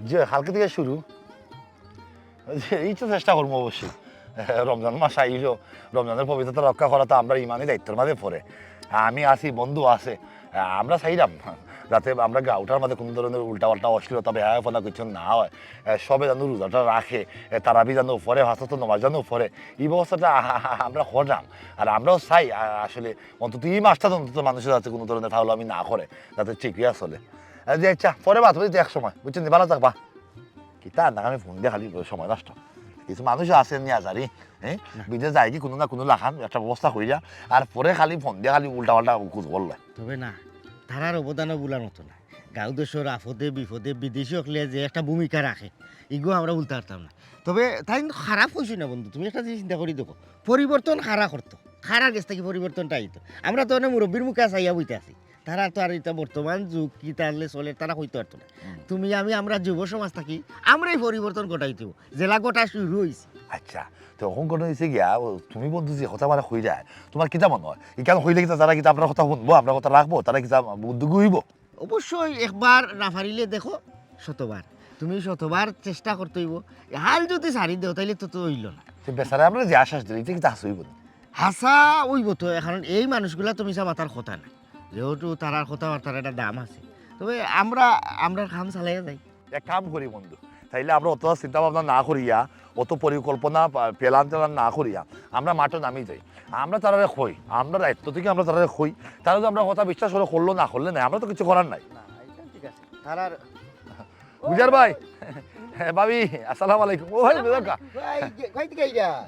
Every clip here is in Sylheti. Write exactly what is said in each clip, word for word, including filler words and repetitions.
যে কালকে থাকি শুরু। যে এই তো চেষ্টা করমু অবশ্যই। রমজান মাস আইলো, রমজানর পবিত্রতা রক্ষা করা তো আমরার ইমানি দায়িত্বর মাঝে পড়ে। আমি আছি, বন্ধু আছে, আমরা চাইরাম যাতে আমরার গাঁওটার মাঝে কুনু ধরনের উল্টা-পাল্টা অশ্লীলতা, বেহায়াপনা কিছু না অয়। সবে যেন রোজাটা রাখে, তারাবি যেন পড়ে, পাঁচ ওয়াক্ত নমাজ যেন পড়ে। ই ব্যবস্থাটা আমরা কররাম। আর আমরাও চাই, আ-, আসলে অন্তত ই মাসটা অন্তত মানুষে যাতে কুনু ধরনের ফাউলামি না করে, যাতে ঠিকই চলে। আ, জি আচ্ছা, পরে মাত অইবো এক সময়, বুঝছইন নি? ভালা থাকবা। কিতা আর না, আমি ফোন দিয়া খালি সময় নষ্ট। কিছু মানুষ আছে নি আজারি, হ্যাঁ? না। বিদেশ যাইগি কুনু না কুনু লাখান একটা ব্যবস্থা করিয়া, আর পরে খালি ফোন দিয়া খালি উল্টা-পাল্টা খুজ করলে। তবে না, তারার অবদানও ভুলার মতো না। গাঁও দেশর আপদে বিপদে বিদেশি অকলে যে একটা ভূমিকা রাখে, ইগু আমরা ভুলতাম পারতাম না। তবে তাইন খারাপ কইছইন না বন্ধু, তুমি একটা জিনিস চিন্তা করি দেখো, পরিবর্তন কারা করতো, কারার গেছ থাকি পরিবর্তনটা আইতো। আমরা তো অনেক মুরব্বির মুখে চাইয়া বইতে আছি, তারা তো আর ইতা বর্তমান যুগ কিতা আনলে চলে তারা কইতে পারতো না। হুম। তুমি আমি আমরা যুব সমাজ থাকি, আমরাই পরিবর্তন ঘটাইতে অইবো। যেলা ঘটা শুরু অইছে। আচ্ছা, তো অখন ঘটনা অইছে গিয়া, ও, তুমি বন্ধু যে কথা মানে কইরায়, তুমার কিতা মনে অয়? ইখান কইলে কিতা তারা কিতা আমরার কথা হুনবো, আমরার কথা রাখবো, তারা কিতা উদ্যোগী অইবো? অবশ্যই একবার না পারিলে দেখো শতবার। তুমি শতবার চেষ্টা করতে অইবো। হাল যদি ছাড়ি দেও, তাইলে তো, তো অইলো না। তে বেচারা আমরারে যে আশ্বাস দিলা, ইটা কিতা হাছা অইবো নি? হাছা অইবো তো, কারণ এই মানুষগুলা তো মিছা মাতার কথা না। যেহেতু তারার কথাবার্তার একটা দাম আছে। তবে আমরা, আমরার কাম চালাইয়া যাই। এক কাম করি বন্ধু, তাইলে আমরা অত চিন্তা ভাবনা না করিয়া, অত পরিকল্পনা পা-, plan ট্যালান না করিয়া, আমরা মাঠো নামি যাই। আমরা তারারে কই, আমরা দায়িত্ব থাকি আমরা তারারে কই, তারা যদি আমরার কথা বিশ্বাস করে করলো না করলে নাই, আমরা তো কিছু করার নাই। না, এটা ঠিক আছে। তারার গুলজার ভাই, হ্যাঁ, ভাবি, আসসালামু আলাইকুম। ও ভাই, আসসালামু বুঝা কা? আলাইকুম। ভাই, কে-, কই থাকি আইরা?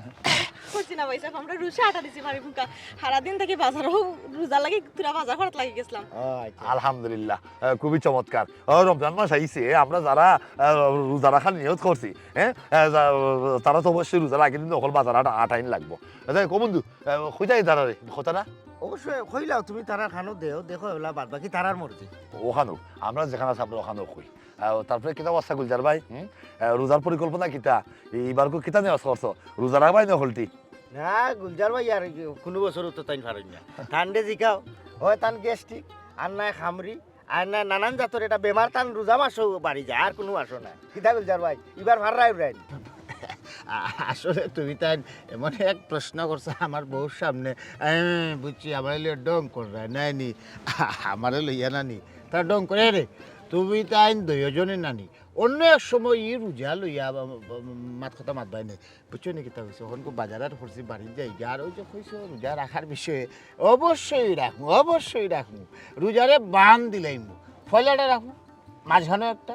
কইছি না ভাই সাহেব, আমরা রোজা আটা দিছি বাড়ি মুখা। সারাদিন থাকি বাজারও রোজা লাগি, তুরা বাজার করাত লাগি গেছিলাম। ও, আচ্ছা। আলহামদুলিল্লাহ, আহ, খুবই চমৎকার। ও, রমজান মাস আইছে, আমরা যারা, আহ, রোজা রাখার নিয়ত করছি, হ্যাঁ, আহ, যা-, তারা তো অবশ্যই রোজার আগের দিন অকল বাজার আটা, আটাইন লাগবো। আচ্ছা, কো বন্ধু, আহ, কই যাই তারারে? কথা না? অবশ্যই, কইলাও তুমি তারার কানো দেও, দেখো, এলা বাদ বাকি তারার মর্জি। অখানো, আমরা যেখান আছে আমরা অখানো কই। আহ, তারপরে কিতা অবস্থা গুলজার ভাই? হুম? আহ, রোজার পরিকল্পনা কিতা? ই-, ইবার কো কিতা নিয়ত করছো? রোজা রাখবায় নি হকলটি? না, গুলজার ভাই আর কুনু বছরও তো তাইন পারইন না। তানরে জিকাও, অয় তান gastric, আর নায় খামড়ি, আর নায় নানান জাতর এটা বেমার, তান রোজা মাসও বাড়ি যায়, আর কুনু মাসও নায়। কিতা গুলজার ভাই, ইবার ফাররায় উড়াইন। আ-, আসলে তুমি তাইন এমন এক প্রশ্ন করছো আমার বউর সামনে, আমি বুঝছি আমারে লইয়া ঢং কররায়, নায় নি? আমারে লইয়া না নি? তা ঢং করে রে, তুমি তাইন দুইওজনে না নি? অন্য এক সময় ই রোজা লইয়া বা-, বা-, মাত কথা মাতবায় নে। বুঝছো নি কিতা কইছি? অখন কো বাজার আট করছি, বাড়িত যাইগি। আর ওই যে কইছো রোজা রাখার বিষয়ে, অবশ্যই রাখমু, অবশ্যই রাখমু। রোজারে বান দিলাইমু। পয়লাটা রাখমু, মাঝখানো একটা,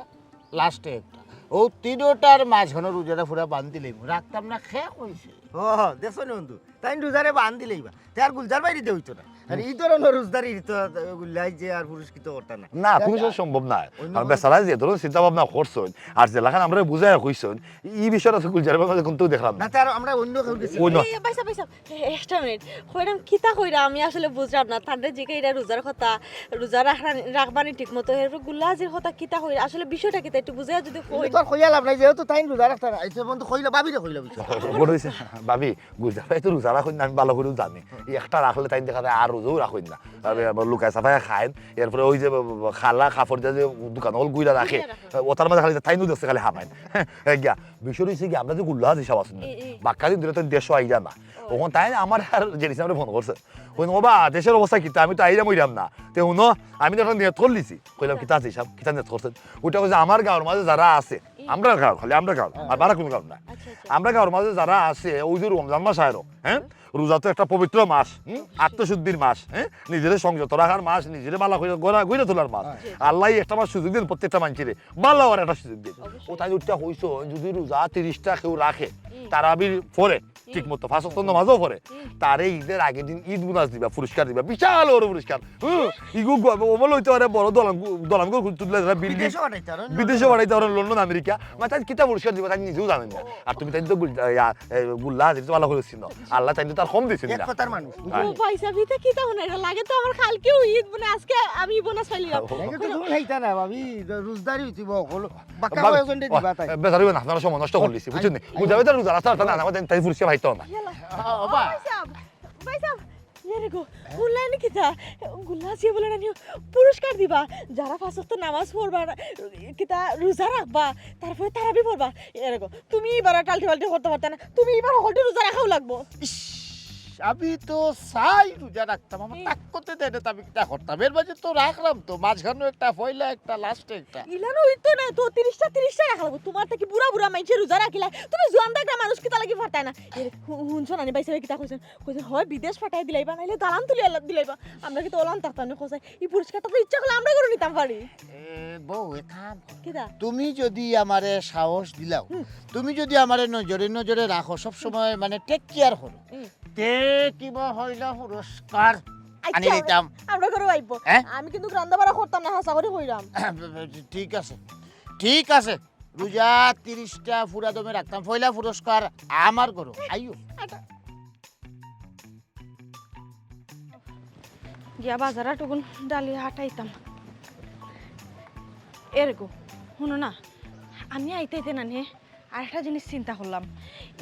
last-এ একটা। অউ তিনোটার মাঝখানো রোজাটা পুরা বান দিলাইমু। রাখতাম না, কে কইছে? ও, দেখছো নি বন্ধু? তাইন রোজারে বান দিলাইবা। তে আর গুলজার ভাইরে দে অইতো না। আর ই ধরনর রোজদারি তো গুল্লাই যে আর পুরস্কৃত করতা না। না, কুনু সময় সম্ভব নায়। অন্য আর কোনো বেচারায় যে ধরনর চিন্তা ভাবনা করছইন, আর যেলাখান আমরারে বুঝাইয়া কইছইন, ই বিষয়টা তো গুলজার ভাইর মাঝে কুন্তাউ দেখরাম না। না, তে আর আমরা অন্য কেউর গেছি। অন্য এই, ভাই সাহেব, ভাই সাহেব, এ-, একটা মিনিট। কইরাম কিতা কইরা আমি আসলে বুঝরাম না। তানরে জিকাইরা রোজার কথা, রোজা রাখরা-, রাখবা নি ঠিক মতো। এরপর গুল্লা আজির কথা কিতা কইরা? আসলে বিষয়টা কিতা একটু বুঝাইয়া যদি কই। তো আর কইয়া লাভ নাই, যেহেতু তাইন রোজা রাখতা না। আচ্ছা বন্ধু, কইলা, ভাবিরে কইলা বিষয়। বড় অইছে, ভাবি, গুলজার ভাই তো রোজা রাখইন না, আমি ভালা করি জানি। ই একটা রাখলে তাইন দেখা যায় আর রোজাও রাখইন না। তবে আবার লুকায় ছাপায় খাইন, এরপরে ওই যে খালা কাপড় দিয়া যে দোকান অকল গুইরা রাখে, গুইরা রাখে। ওটার মাঝে খালি তাইনও দেখছে খালি হামাইন। হ্যাঁ, গিয়া, বিষয় অইছে কি, আমরা যে গুল্লা হাজি সাব আছইন না, ই, ই। বাক্কা দিন ধরি তাইন দেশো আইরা না। ও। অখন তাইন আমারে আর জেডি সাবরে ফোন করছে। কইন, "ওবা, দেশর অবস্থা কিতা? আমি তো আইরাম অইরাম না।" তে হুনো, আমি তো একটা নিয়ত করলিছি। কইলাম, আচ্ছা। "কিতা হাজি সাব, কিতা নিয়ত করছইন?" ওটা কইছে, "আমার গাঁওর মাঝে যারা আছে, ই। আমরার গাঁওর, খালি আমরার গাঁওর, হ্যাঁ। আর বারা কুনু গাঁওর না। আচ্ছা, আচ্ছা। আমরার গাঁওর মাঝে যারা আছে, ওই যে রমজান মাস আয় রো, হ্যাঁ? রোজা তো একটা পবিত্র মাস, হুম? অবশ্যই। আত্মশুদ্ধির মাস, হ্যাঁ? নিজেরে সংযত রাখার মাস, নিজেরে ভালা করি গড়া, গড়ে তোলার মাস। হ্যাঁ। জি, জি। আল্লায় একটা মাস সুযোগ দিন, প্রত্যেকটা মানষিরে। ভালা অওয়ার একটা সুযোগ দিন।" অবশ্যই। ও তাইন উঠিয়া কইছইন, যদি রোজা তিরিশটা কেউ রাখে, হুম। তারাবির পরে, হুম। ঠিক মতো, পাঁচ ওয়াক্ত নামাজও পড়ে, হুম। তারে ঈদের আগের দিন ঈদ বোনাস দিবা, পুরস্কার দিবা, বিশাল বড় পুরস্কার। হুম, ইগু গ-, অমল অইতে পারে বড় দলাম-, দলামগো তুললে যারা বিল বিদেশে পাঠাইতে পারো, বিদেশে পাঠাইতে পারো, লন্ডন, আমেরিকা। মানে, তাই কিতা পুরস্কার দিবা, তাই নিজেও জানেন না। আর তুমি তাই তো গুল-, ইয়া, এ, গুল্লা হাজির তো ভালা করেছি না। আল্লাহ তাই তো তার কম দিছেন এক না। কথার মানুষ, বুঝলি? ও ভাই সাহেব, ইতা কিতা হুনাইরা? লাগে তো আমার কালকেও ঈদ, মানে, আজকে আমি বোনাস পাইলাম। ও। লাগে তো তুমি খাইতা না, ভাবি, রোজদারি হইতে হইব, হলো। বাক্কা ভাবি, কয়েকজনরে দিবা তাই। বেজার হইবা না, আপনারা সময় নষ্ট করলিছি, বুঝছেন নি? I, I. বুঝাবে তো রোজা রাস্তা না, আমার তাই পুরস্কার পাইতো না। ইয়ালা। ও, ও, বা। ভাই সাহেব, ভাই সাহেব, এরে গো, হুনলায়নি কিতা? গুল্লা আছে বলে নানি পুরস্কার দিবা। যারা পাঁচ ওয়াক্ত নামাজ পড়বা, কিতা রোজা রাখবা, তারপরে তারাবি পড়বা। এরে গো, তুমি ইবার আর টালটি-বালটি করতে পারতা না। তুমি ইবার হকলটি রোজা রাখাউ লাগবো। ইস, আমি তো চাই রোজা রাখতাম, আমার তাক করতে দেয় না, তো আমি কিতা করতাম? এর মাঝে তো রাখলাম তো, মাঝখানো একটা পয়লা, একটা লাস্টে একটা। ইলান অইতো না তো, তিরিশটা তিরিশটা রাখা লাগবো। তুমার থাকি বুড়া বুড়া মাইনষে রোজা রাখিলা, তুমি জোয়ান দেখরা মানুষ কিতা লাগি পারতায় না। এরে, হু-, হুনছো নানি ভাইসাবে কিতা কইছইন? কইছইন, "হয় বিদেশ পাঠাই দিলাইবা, নাইলে দালান তুলিয়া দিলাইবা।" আমরা কিতা অলান থাকতাম নি কওছাইন? ই পুরস্কারটা তো ইচ্ছা করলে আমরা করে নিতাম পারি। এ, বউ, এক কাম করো। কিতা? তুমি যদি আমারে সাহস দিলাও, তুমি যদি আমারে নজরে নজরে রাখো, সব সময় মানে টেক কেয়ার করো, তে কিবা হইলা পুরস্কার আনি দিতাম। আমরা করে আইবো। আমি কিন্তু রান্দা বাড়া করতাম না, হাছা করি কইরাম। ঠিক আছে, ঠিক আছে, রোজা তিরিশটা পুরা দমে রাখতাম, পয়লা পুরস্কার আমার ঘরো। আইও। গিয়া বাজার আটুকুন ডালি হাটাইতাম। এরে গো, হুনো না, আমি আইতে আইতে নানি আরেকটা জিনিস চিন্তা করলাম।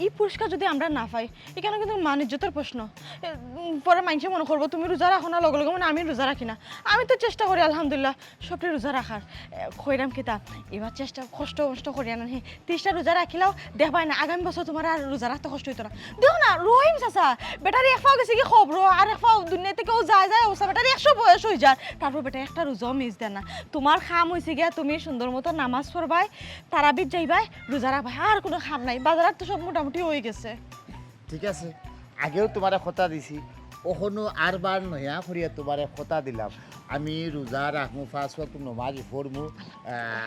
ই পুরস্কার যদি আমরা না পাই, ইখানো কিন্তু মান ইজ্জতর প্রশ্ন। এ, উম, পরে মাইনষে মনো করবো তুমি রোজা রাখো না, লগে লগে মানে আমি রোজা রাখি না। আমি তো চেষ্টা করি আলহামদুলিল্লাহ সবটি রোজা রাখার। এ, কইরাম কিতা, ইবার চেষ্টা কষ্ট মষ্ট করিয়া নানি তিরিশটা রোজা রাখিলাও, দেখবায় না আগামী বছর তুমার আর রোজা রাখতে কষ্ট অইতো না। দেখো না রহিম চাচা, বেটার এক পাও গেছে গি কবরো, আর এক পাও দুনিয়া থাকি অউ যায় যায় অবস্থা, বেটার একশো বয়স অইযার, তারপর বেটায় একটা রোজাও মিস দেয় না। তুমার কাম অইছে গিয়া তুমি সুন্দর মতো নামাজ পড়বায়, তারাবিত যাইবায়, রোজা রাখবায়, আর কুনু কাম নাই। বাজারর তো সব মোটামুটি অইগেছে। ঠিক আছে, আগেও তুমারে কথা দিছি, অখনো আরবার নয়া করিয়া তুমারে কথা দিলাম, আমি রোজা রাখমু, পাঁচ ওয়াক্ত নমাজ পড়মু,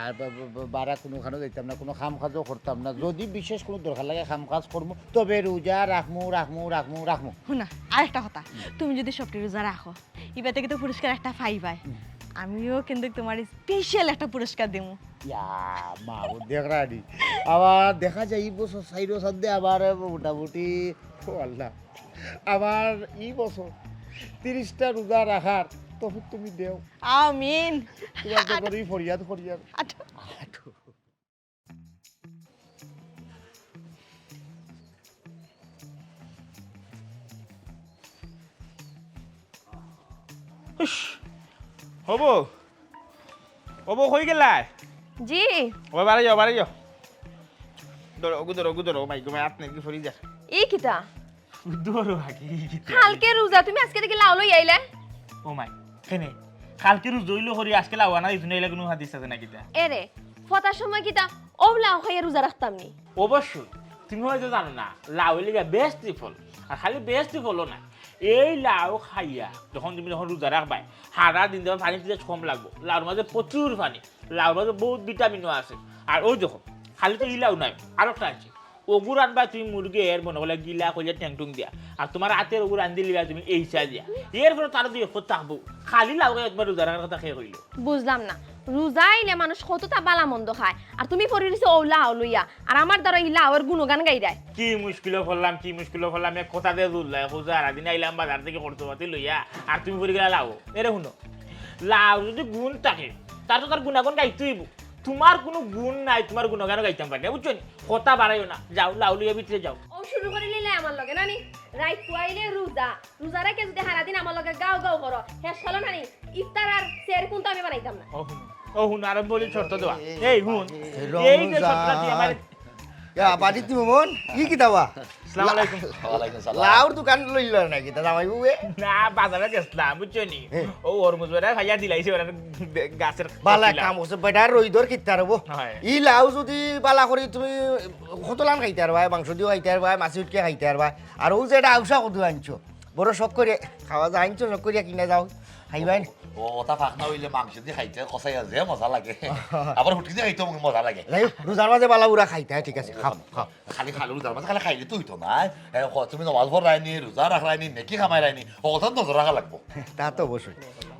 আর বা-, বা-, বা-, বারা কুনুখানো যাইতাম না, কুনু কাম কাজও করতাম না। যদি বিশেষ কুনু দরকার লাগে কাম কাজ করমু, তবে রোজা রাখমু, রাখমু, রাখমু, রাখমু। হুনা, আরেকটা কথা, তুমি যদি সবটি রোজা রাখো, ইবার থাকি তো পুরস্কার একটা পাইবায়। আমিও কিন্তু তুমার স্পেশাল একটা পুরস্কার দিমু। ইয়া, মা, ও দেখ রানি। আবার দেখা যায় ই বছর চাইরো সাধ্যে আবার মোটামুটি, ও আল্লাহ, আবার ই বছর তিরিশটা রোজা রাখার তৌফিক তুমি দেও। আমিন। তুমার তো করি ফরিয়াদ, ফরিয়াদ। আচ্ছা। ইস, হবো? হবো, কই গেলায়? জি। ও, বারে যাও, বারে যাও। ধরো, ওগু ধরো, ওগু ধরো, মাই গো, মাই, আত নাকি ফরি যা। ই কিতা? ধরো আগে, ই কিতা? কালকে রোজা, তুমি আজকে দেখি লাউ লই আইলে? ও মাই, কেনে? কালকে রোজা অইলো করি, আজকে লাউ আনা দিছুন, এলা কুনু হাদিস আছে না কিতা? এরে, ফতার সময় কিতা অউ লাউ খাইয়া রোজা রাখতাম নি? অবশ্যই, তুমি হয়তো জানো না, লাউ অইলে গিয়া বেহেস্তি ফল, আর খালি বেহেস্তি ফলও না, এই লাউ খাইয়া যখন তুমি যখন রোজা রাখবায়, হারা দিন যখন পানি পিয়াস কম লাগবো, লাউর মাঝে প্রচুর পানি, লাউর মাঝে বহুত ভিটামিনও আছে। আর ওই দেখো, খালি তো ই লাউ নাই, আরো একটা আছে, ওগু রানবায় তুমি মুরগি এর মনে করলে গিলা কইলে ঠ্যাং টুং দিয়া, আর তুমার আতের ওগু রান্দি লিবায় তুমি এইচা দিয়া, এর ফলে তার দুই অক্ষর থাকবো। খালি লাউ খাইয়া তুমার রোজা রাখার কথা কে কইলো? বুঝলাম না, রোজা আইলে মানুষ কততা বালা মন্দ খায়, আর তুমি পড়ি রইছো অউ লাউ লইয়া, আর আমার দ্বারা ই লাউর গুণগান গাইরায়। কি মুশকিলো পড়লাম, কি মুশকিলো পড়লাম, এক কথা দে জুল্লায়, খোঁজা হারা দিন আইলাম বাজার থাকি খরচপাতি লইয়া, আর তুমি পড়ি গেলা লাউ। এরে হুনো, লাউ যদি গুণ থাকে, তার তো তার গুণাগুণ গাইতে অইবো। তুমার কুনু গুণ নাই, তুমার গুণগানও গাইতাম পারি না, বুঝছো নি? কথা বাড়াইও না, যাও, লাউ লইয়া ভিতরে যাও। অউ শুরু করি নিলে আমার লগে, না নি? রাইত পুয়াইলে রোজা, রোজা রাখিয়া যদি হারা দিন আমার লগে গাও গাও করো, শেষ কালো না নি? ইফতার আর সেহরি কুনতা আমি বানাইতাম না। ও হুনো, ও হুনো, আরম্ভ অইলে শর্ত দেওয়া। এই হুন, এই যে শর্তটা তুই আমার ইয়া, বাড়িত মোমন, ই কিতা বা? আসসালামু আলাইকুম। ওয়ালাইকুম সালাম। লাউর দোকান লইল না কিতা জামাই বউয়ে? না, বাজারে গেছলাম, বুঝছো নি? ও হরমুজ বেটায় ভাইয়া দিলাইছে, ওরা গাছের বালা কাম করছে, বেটার রইদর কিত্তার হবো। ই লাউ যদি বালা করি তুমি কতলান খাইতে পারবায়, মাংস দিও খাইতে পারবায়, মাছি উঠকে খাইতে পারবায়। আর অউ যে এটা আউসা কদু আনছো, বড় শখ করি খাওয়া যায়, আনছো শখ করিয়া কিনা যাও, খাইবায় নি? ও, ওটা ফাঁকনা অইলে মাংস দি খাইতে কষাইয়া যে মজা লাগে। আবার হুটকি দি খাইতেও মজা লাগে। যাই হোক, রোজার মাঝে বালা বুরা খাইতে, হ্যাঁ, ঠিক আছে, খাও, খাও। খালি খালি রোজার মাঝে খালি খাইলে তো অইতো না। এ, ক-, তুমি নমাজ পড়রায় নি, রোজা রাখরায় নি, নেকি কামাইরায় নি, অতাত নজর রাখা লাগবো। তা তো অবশ্যই।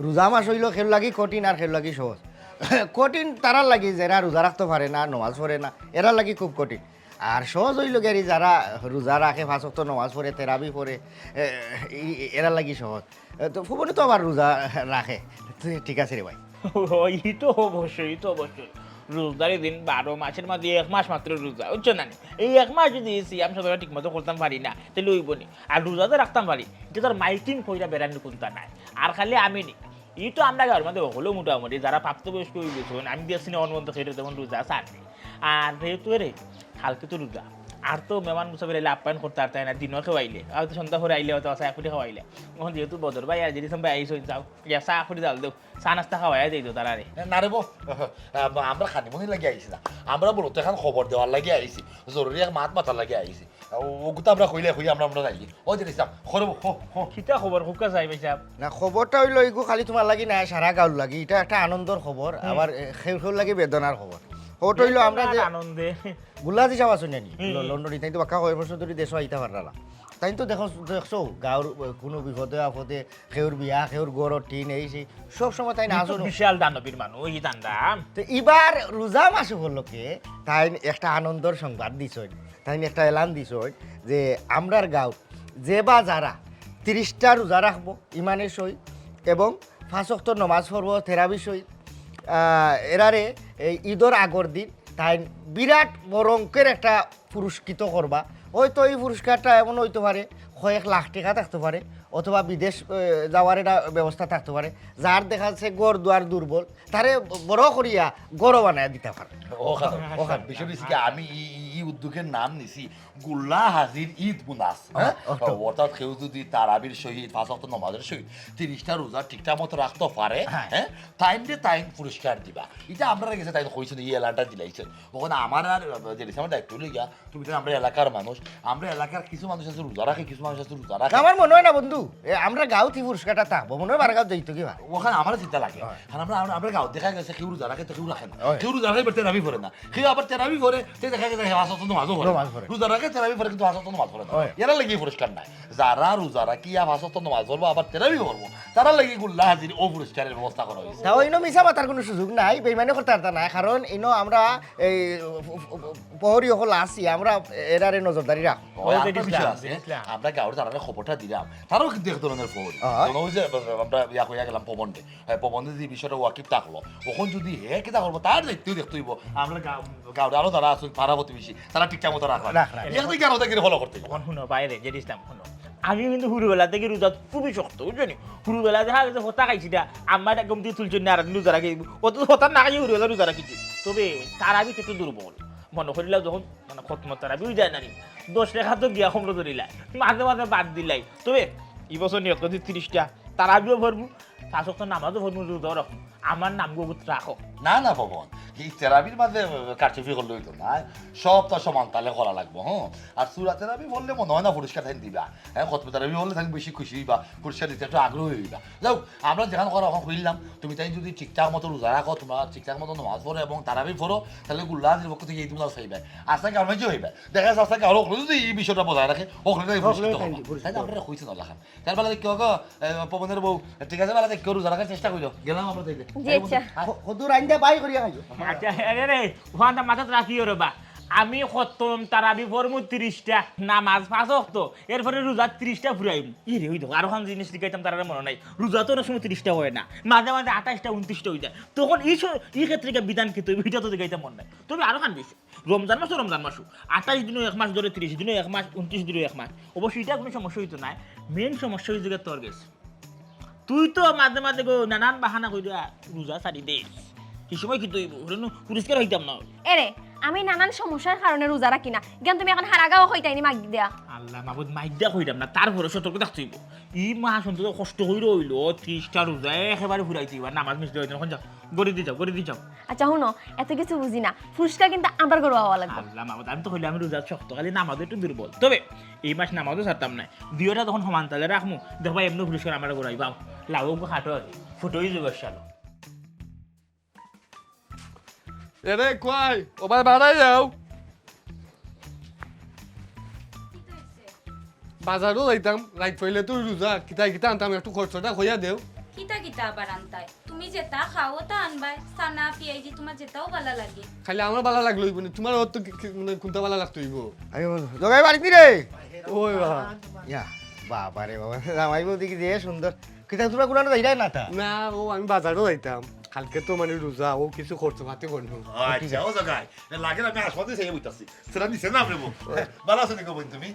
রোজা মাস অইলো কেউর লাগি কঠিন আর কেউর লাগি সহজ। কঠিন তারার লাগি যেরা রোজা রাখতো পারে না, নমাজ পড়ে না, এরার লাগি খুব কঠিন। আর সহজ অইলো গিয়া যারা রোজা রাখে, পাঁচ ওয়াক্ত নমাজ পড়ে, তেরাবি পড়ে, এ, ই-, এরার লাগি সহজ। এ, তো ফুবনে তো আবার রোজা রাখে। তো ঠিক আছে রে ভাই। ও, ই তো অবশ্যই, ই তো অবশ্যই। রোজাদারি দিন বারো মাসের মাঝে এক মাস মাত্র রোজা, বুঝছো না নি? এই এক মাস যদি সিয়াম সাধনা ঠিক মতো করতাম পারি না, তাহলে অইবো নি? আর রোজা তো রাখতাম পারি, ইটা তো আর মাইকিং কইরা বেড়ানি কুন্তা নাই। আর খালি আমি নি, ই তো আমরা গাঁওর মাঝে হকলেউ মোটামুটি যারা প্রাপ্তবয়স্ক অই গেছইন, আমি দেখছি না অনবন্ত খেয়ে তেমন রোজা আছে আর কি। আর যেহেতু এরে, কালকে তো রোজা, আর তো মেহমান মুসাফির আইলে আপ্যায়ন করতে পারতায় না, দিনও খাওয়াইলে, আর তো সন্ধ্যা করে আইলে হয়তো চা ফুটি খাওয়াইলে। এখন যেহেতু বদর ভাই আর জেরিসলাম ভাই আইছইন, যাও, ইয়া চা ফুটি ডাল দেও, চা নাস্তা খাওয়াইয়া দেই তো তারারে। না রে বো, আম-, আমরা খানিমুনি লাগি আইছি না, আমরা মূলত এখন খবর দেওয়ার লাগি আইছি, জরুরি এক মাত মাতার লাগি আইছি। ও, ওগু তো আমরা কইলে কই, আমরা, আমরা যাই। ও জেরিসলাম, খবর, হো, হো। কিতা খবর, হুক্কা সাহেব সাহেব? না, খবরটা অইলো, ইগু খালি তুমার লাগি না, সারা গাঁওর লাগি। ইটা একটা আনন্দর খবর, হুম। আবার, এ, খেউর খেউর লাগি বেদনার খবর। খবরটা অইলো, আমরা যে বেদনার আনন্দে। গুল্লা হাজি সাহেব আছইন নি? হুম, হুম। লন্ডন, ইতাইন তো বাক্কা কয় বছর ধরি দেশো আইতা পাররা না। তাইন তো দেখো, দেখছো, গাঁওর, এ, কুনু বিপদে আপদে, খেউর বিয়া, খেউর ঘরর টিন, এই সেই, সব সময় তাইন ই তো আছইন। বিশাল দানবীর মানুষ, ওই দান্দা। তো ইবার রোজা মাস উপলক্ষে তাইন একটা আনন্দর সংবাদ দিছইন। তাইন একটা এলান দিছইন যে আমরার গাঁওত যে বা যারা তিরিশটা রোজা রাখবো ইমানের সহিত এবং পাঁচ ওয়াক্ত নমাজ পড়বো তেরাবির সহিত, আহ, এরারে এই ঈদর আগর দিন তাইন বিরাট বড় অঙ্কের একটা পুরস্কৃত করবা। হয়তো এই পুরস্কারটা এমন অইতো পারে, কয়েক লাখ টেকা থাকতো পারে, অথবা বিদেশ, এ, যাওয়ার একটা ব্যবস্থা থাকতো পারে। যার দেখা যাচ্ছে ঘর দুয়ার দুর্বল, তারে বড় করিয়া ঘরও বানাইয়া দিতা পারে। ওখান, ওখান। বিষয় হইছে কি, আমি ই, ই, ই উদ্যোগের নাম নিছি গুল্লা হাজির ঈদ বোনাস, হ্যাঁ? অর্থাৎ কেউ যদি তারাবির সহিত, পাঁচ ওয়াক্ত নমাজের সহিত তিরিশটা রোজা ঠিকঠাক মতো রাখতো পারে, হ্যাঁ। হ্যাঁ? তাইনরে তাইন পুরস্কার দিবা। ইটা আমরার গেছে তাইন কইছইন, ই এলানটা দিলাইছইন। ওখানে আমার আর, আহ, জেরিসলামর দায়িত্ব লইয়া তুমি তো আমরা এলাকার মানুষ, আমরা এলাকার কিছু মানুষ আছে রোজা রাখে, কিছু মানুষ আছে রোজা রাখে। আমার মনে হয় না বন্ধু, এ, আমরা গাঁওত ই পুরস্কারটা থাকবো, মনে হয় বার গাঁওত যাইতো কি বা। ওখানে আমার চিন্তা লাগে, হয়। কারণ আমরা, আমরা, আমরা গাঁওত দেখা গেছে কেউ রোজা রাখে তো কেউ রাখে না, হয়। কেউ রোজা রাখে এবার তেরাবি পড়ে না, কেউ আবার তেরাবি পড়ে, তে দেখা গেছে পাঁচ ওয়াক্ত নমাজও পড়ে। নমাজ পড়ে। রোজা রাখে তেরাবি পড়ে কিন্তু পাঁচ ওয়াক্ত নমাজ পড়ে না। হয়। এরা লাগি পুরস্কার নাই, যারা রোজা রাখিয়া পাঁচ ওয়াক্ত নমাজ পড়বো আবার তেরাবি পড়বো, তারা লাগি গুল্লা হাজির ও পুরস্কারের ব্যবস্থা করা হয়েছে। তাও ইনো মিছা মাতার কোনো সুযোগ নাই, বেইমানি করতে পারতা না, কারণ ইনো আমরা এই, উ, উ, উ, প্রহরী অকল আছি, আমরা এরারে নজরদারি রাখবো। ওই আরেকটা বিষয় আছে, আমরা গাঁওর যারারে খবরটা দিলাম, তারাও কিন্তু এক ধরনের প্রহরী। হ্যাঁ। যেমন ওই যে আমরা ইয়া কইয়া গেলাম পবনরে, হ্যাঁ, পবনে যদি বিষয়টা ওয়াকিফ থাকলো, অখন যদি হে কিতা করবো, তার দায়িত্ব দেখতে হইব। আমরা গাঁওর আরো যারা আছেন পাড়া প্রতিবেশী, তারা ঠিকঠাক মতো রাখবা। রাখ, রাখ। এখান থেকে আরো তাকে ফলো করতে হইব। অখন হুনো, বাইরে জেরিসলাম, হুনো। আমি কিন্তু হুরুবেলা থাকি রোজা খুবই শক্ত, বুঝছো নি? হুরুবেলা দেখা গেছে হতা খাইছি না, আমার ঘুম থাকি তুলছইন না, আর আমি রোজা রাখি। অত হতা না খাইয়া হুরুবেলা রোজা রাখিছি। তবে তারাবিত একটু দুর্বল। মনো করিলা যখন, মানে, খতমে তারাবি অই যায় না নি, দশ রেকাত গিয়া কমরো ধরিলা, মাঝে মাঝে বাদ দিলাই। তবে ই বছর নিয়ত করছি তিরিশটা, তারাবিও পড়মু, পাঁচ ওয়াক্ত নামাজও পড়মু, রোজাও রাখমু। আমার নামগু অগুত রাখো। না, না, পবন, এই তেরাবির মাঝে কারচুপি করলে অইতো না, সবতা সমান তালে করা লাগবো, হ্যাঁ? আর সুরা তেরাবি পড়লে মনে হয় না পুরস্কার তাইন দিবা, হ্যাঁ? খতমে তেরাবি পড়লে তাইন বেশি খুশি অইবা, পুরস্কার দিতে একটু আগ্রহী অইবা। যাও, আমরা যেখান করা অখন কইলাম, তুমি তাইন যদি ঠিকঠাক মতো রোজা রাখো, তোমরা ঠিকঠাক মতো নামাজ পড়ো এবং তারাবি পড়ো, তাইলে গুল্লা হাজির পক্ষ থাকি ঈদ বোনাস পাইবা। আস্তা গাঁওর মাঝে অইবা। দেখা যাচ্ছে আস্তা গাঁওর অকলে যদি ই বিষয়টা বজায় রাখে, অকলে তাইন অকলে পুরস্কৃত তাইন হবা। পুরস্কৃত তাইন হবা। আপনারা কইছেন আল্লাহ খান। তার বেলা দেখি, ওগো, এ, পবনের বউ, ঠিক আছে, বেলা দেখি, রোজা রাখার চেষ্টা করিও। গেলাম আমরা তাইলে। জি, আচ্ছা। খ-, খদু রাইন্দা বাই করিয়া খাইও। আচ্ছা, আরে রে, ওখানটা মাথাত রাখিও রে বা। আমি খতম তারাবি পড়মু তিরিশটা, নামাজ পাঁচ ওয়াক্ত, এরপরে রোজা তিরিশটা ফুরাইমু। ই রে, ওই দেখো, আরো খান জিনিস শিখাইতাম, তারারে মনে নাই। রোজা তো অনেক সময় তিরিশটা হয় না, মাঝে মাঝে আঠাশটা, ঊনত্রিশটা অই যায়। তখন ই স-, ই ক্ষেত্রে গিয়া বিধান কিতা অইবো, ইটা তো শিখাইতাম মনে নাই। তবে আরো খান বিষয়, রমজান মাসও রমজান মাসও, আঠাইশ দিনও এক মাস ধরে, তিরিশ দিনও এক মাস, ঊনত্রিশ দিনও এক মাস, অবশ্য ইটা কোনো সমস্যা অইতো নায়। মেইন সমস্যা অইছে গিয়া তোর গেছে। তুই তো মাঝে মাঝে গো নানান বাহানা কইরা রোজা ছাড়ি দেস। কি সময় কিতা অইবো? ওরে নু পুরস্কার অইতাম না। এরে, আমি নানান সমস্যার কারণে রোজা রাখি না। কেন তুমি এখন হারা গাঁও কইতায় নি মাইক দিয়া? আল্লাহ মাবুদ, মাইক দিয়া কইরাম না, তারপরে সতর্ক থাকতে অইবো। ই মাস অন্তত কষ্ট কইরা অইলো, তিরিশটা রোজা একেবারে ফুরাইতে অইবো, নামাজ মিস অইতো না। এখন যাও, গড়ি দি যাও, গড়ি দি যাও। আচ্ছা, হুনো, এত কিছু বুঝি না, পুরস্কার কিন্তু আমরার ঘরো আওয়া লাগবো। আল্লাহ মাবুদ, আমি তো কইলাম আমি রোজা শক্ত, খালি নামাজে একটু দুর্বল। তবে ই মাস নামাজও ছাড়তাম নায়, দুইওটা তখন সমান তালে রাখমু, দেখবা এমনে পুরস্কার আমরার ঘরো আইবো। লাউ খাটো আছে, ফুটো অই যাইবো শালো। এরে কই, ও ভাই, বাড়াই যাও। বাজারো যাইতাম, রাইত পড়লে তো রোজা, কিতা কিতা আনতাম, একটু খরচটা কইয়া দেও। কিতা কিতা আবার আনতায়? তুমি যেটা খাও ওটা আনবায়, চানা, পিয়াইজি, তোমার যেটাও ভালা লাগে। খালি আমার ভালা লাগলে অইবো নি, তোমার অত কি, কি, মানে, কোনটা ভালা লাগতে অইবো? আরে বন্ধু, জগাই বাড়িত নি রে? ওই বাবা। ইয়া, বাবা রে বাবা, জামাই বউ দেখি যে সুন্দর। কিতা তোমরা কোনানো যাইরায় না তা? না, ও আমি বাজারো যাইতাম। কালকে তো মানে রোজা, ও কিছু খরচ পাতি করনু। আচ্ছা, ও জগাই, লাগে না, আমি হাসপাতালে সেই বইতাছি। সেটা নিছে না আপনি বউ? ভালো আছেন গো বোন তুমি?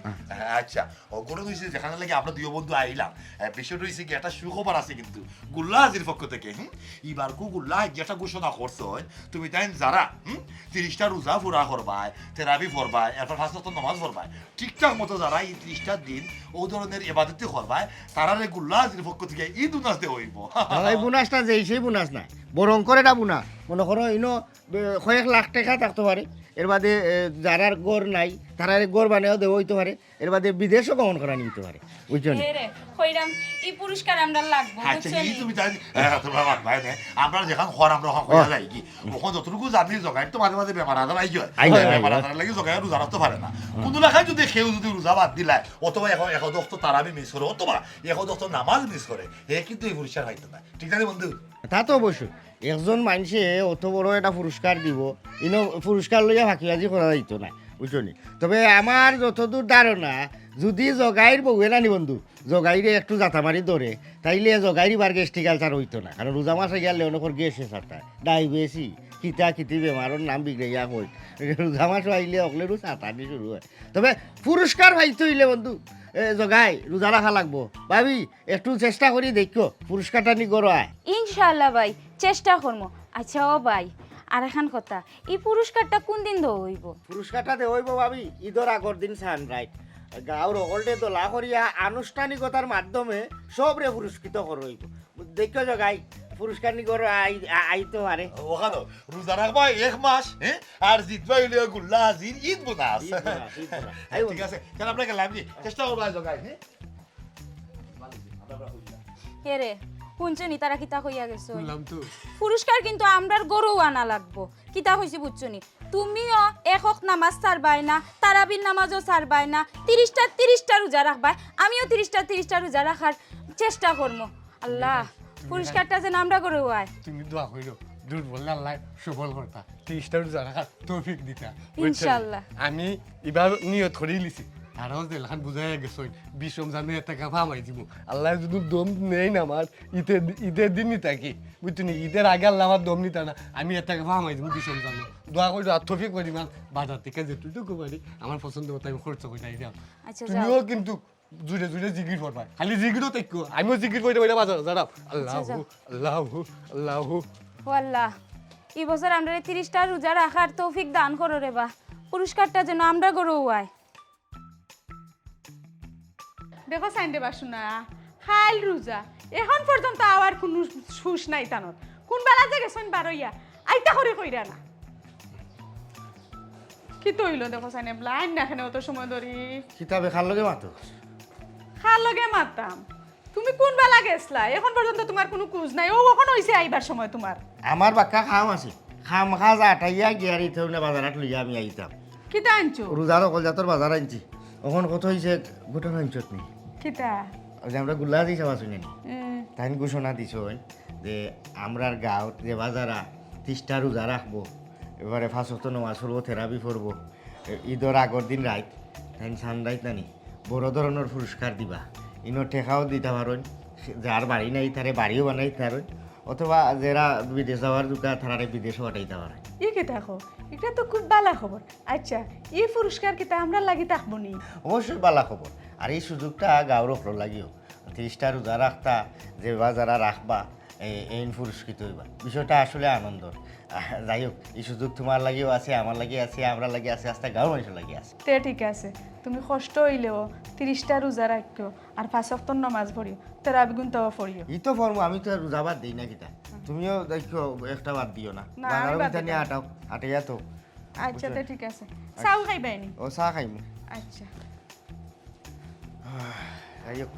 আচ্ছা, ও ঘটনা হইছে যেখান লাগি আমরা দুই বন্ধু আইলাম। এ, বিষয়টা হইছে কি, একটা সুখবর আছে কিন্তু গুল্লা হাজির পক্ষ থেকে। হুম, এবার কু গুল্লা হাজির একটা ঘোষণা করছে, তুমি তাই যারা হুম তিরিশটা রোজা পুরা করবায়, তেরাবি পড়বায়, এরপর পাঁচ ওয়াক্ত নামাজ পড়বায়, ঠিকঠাক মতো যারা এই তিরিশটা দিন ও ধরনের এবাদতি করবায়, তারারে গুল্লা হাজির পক্ষ থেকে ঈদ বোনাস দেওয়া হইব। আর এই বোনাসটা যে সেই বোনাস না, বরং করে এটা বোনাস। মনে করো ইনো এ, কয়েক লাখ টাকা থাকতে পারে, এর বাদে এ, যারার ঘর নাই তারারে ঘর বানাইয়া দেওয়া হইতে পারে, এর বাদে বিদেশও গমন করা নিতে পারে, বুঝছো নি? এরে, কইরাম, ই পুরস্কার আমরা লাগবো, আচ্ছা, বুঝছো এই নি? তুমি তাই, এ, তোমার বাদ ভাই নাই। আমরা যেখান খর আমরা হন কইয়া যাই কি, ওখান যতটুকু জানি জগাই তো মাঝে মাঝে বেমার আজার আই যায়। আই যায়, আই বেমার যায়। আজার লাগি জগাই রোজা রাখতে পারে না। কোনো লাখান যদি কেউ যদি রোজা বাদ দিলায়, অথবা এখন এক দক্ত তারাবি মিস করে, অথবা এক দক্ত নামাজ মিস করে, হে কিন্তু এই পুরস্কার পাইতো না। ঠিক আছে বন্ধু? তা তো অবশ্যই, একজন মানুষে অত বড় একটা পুরস্কার দিব, ইনো পুরস্কার লইয়া ফাঁকিবাজি করা যাইতো না, বুঝছো নি? তবে আমার যতদূর ধারণা, যদি জগাইর বউয়ে নানি বন্ধু, জগাইরে একটু জাতা মারি ধরে, তাইলে জগাইর ইবার গ্যাস্ট্রিক আলসার হইতো না, কারণ রোজা মাস গেলে অনেকর গ্যাসে সাতায়, ডায়াবেটিস, কিতা কিতি বেমারর নাম বিগড়াইয়া কই, রোজা মাস আইলে অকলেরও সাতানি শুরু হয়। তবে পুরস্কার পাইতে হইলে বন্ধু, এ, জগাই রোজা রাখা লাগবো। ভাবি, একটু চেষ্টা করি দেখো, পুরস্কারটা নি গরো আয়। ইনশাআল্লাহ ভাই, চেষ্টা করমু। আচ্ছা ও ভাই, আর এখান কথা, ই পুরস্কারটা কোন দিন দেওয়া হইব? পুরস্কারটা দেওয়া হইব ভাবি, ঈদর আগর দিন সানরাইট। গাঁওর অকলটে দলা করিয়া আনুষ্ঠানিকতার মাধ্যমে সবরে পুরস্কৃত করা হইব। দেখো জগাই, পুরস্কার নি গরো আই-, আ-, আইতো পারে। ওখানো রোজা রাখবা এক মাস, হ্যাঁ, আর জিতবা হইলে গুল্লা হাজির ঈদ বোনাস। ঈদ বোনাস, ঈদ বোনাস। হ্যাঁ, ঠিক আছে, তাহলে আমরা গেলাম কি, চেষ্টা করবা জগাই, হ্যাঁ? কে রে, হুনছো নি তারা কিতা কইয়া গেছে? শুনলাম তো। পুরস্কার কিন্তু আমরার গরু আনা লাগবো। কিতা কইছি বুঝছো নি? তুমিও এক ওয়াক্ত নামাজ ছাড়বায় না, তারাবির নামাজও ছাড়বায় না, তিরিশটা তিরিশটা রোজা রাখবায়, আমিও তিরিশটা তিরিশটা রোজা রাখার চেষ্টা করমু। আল্লাহ, পুরস্কারটা যেন আমরা গরু আয়। তুমি দোয়া কইরো, দুর্বল আল্লাহ সবল করতা, তিরিশটা রোজা রাখার তৌফিক দিতা। ইনশাআল্লাহ। আমি এবার নিয়ত করি লিছি, তারাও যেলাখান বুঝাই গেছে, বিশ রমজানে এতেকাফ হামাই দিব। আল্লাহ যদি দম নেই না আমার, ঈদের, ঈদের দিনই থাকি, বুঝছো নি? ঈদের আগে আল্লাহ আমার দম নিতা না, আমি এতেকাফ হামাই দিব বিশ রমজানে। দোয়া করি আর তৌফিক করি, মানে বাজার থেকে যেটুকু পারি আমার পছন্দ মতো আমি খরচ করে আই দাম। আচ্ছা, তুমিও যাও। কিন্তু জুড়ে জুড়ে জিকির করবা, খালি জিকিরও থাকো, আমিও জিকির করি, বাজার যারা আল্লাহ, যাও। আল্লাহ, আল্লাহ। ও আল্লাহ, এই বছর আমরা তিরিশটা রোজা রাখার তৌফিক দান করো রে বা, পুরস্কারটা যেন আমরা গরু আয়। দেখো চাইন রে বা শুনা, খাইল রোজা, এখন পর্যন্ত আওয়ার কুনু হুশ নাই তানর। কুন বেলা যে গেছইন বারইয়া, আইতা করি কইরা না। কিতা অইলো দেখো চাইন, এবলা আইন না কেনে অত সময় ধরি? কিতাবে কার লগে মাতো? কার লগে মাততাম? তুমি কুন বেলা গেছলা? এখন পর্যন্ত তুমার কুনু খুজ নাই। ও অখন অইছে আইবার সময় তুমার। আমার বাক্কা কাম আছে, কাম কাজ আটাইয়া গিয়ারি থইনে বাজারাত লইয়া আমি আইতাম। কিতা আনছো? রোজার অকল জাতর বাজার আনছি। অখন কত হইছে, ঘটনা আনছত নি? কিতা? ওই যে আমরা গুল্লা দিছি আমার শুনে নি। উম, তাইন ঘোষণা দিছইন যে আমরার গাঁওত যে বাজারা তিরিশটা রোজা রাখবো, এবারে পাঁচ ওয়াক্ত নামাজ পড়বো, তেরাবি পড়বো, এ, ঈদর আগর দিন রাইত, তাইন সানরাইত নানি বড় ধরনর পুরস্কার দিবা। ইনো টেকাও দিতা পারইন, যার বাড়ি নাই তারে বাড়িও বানাইতা পারইন, অথবা যেরা বিদেশ যাওয়ার যোগ্য তারারে বিদেশও পাঠাইতা পারইন। ই কিতা কও? ইটা তো খুব ভালা খবর। আচ্ছা, ই পুরস্কার কিতা আমরার লাগি থাকবো নি? অবশ্যই ভালা খবর। আর এই সুযোগটা গাঁওর অকলর লাগিও। তিরিশটা রোজা রাখতা, যে বা যারা রাখবা, এ-, এইন পুরস্কৃত হইবা। বিষয়টা আসলে আনন্দর। আহ, যাই হোক, এই সুযোগ তুমার লাগিও আছে, আমার লাগি আছে, আমরার লাগি আছে, আস্তা গাঁওর মানুষর লাগি আছে। তে ঠিক আছে, তুমি কষ্ট অইলেও তিরিশটা রোজা রাখিও, আর পাঁচ ওয়াক্ত নামাজ পড়িও, তেরাবি গুনতাও পড়িও। ই তো পড়মু, আমি তো আর রোজা বাদ দেই না কিতা। তুমিও দেখো একটা বাদ দিও না। না, আমি বাদ দিতাম না। আটাও, আটাইয়া তো। আচ্ছা, তে ঠিক আছে। চাও খাইবায় নি? ও চা খাইমু। আচ্ছা। যাই হোক,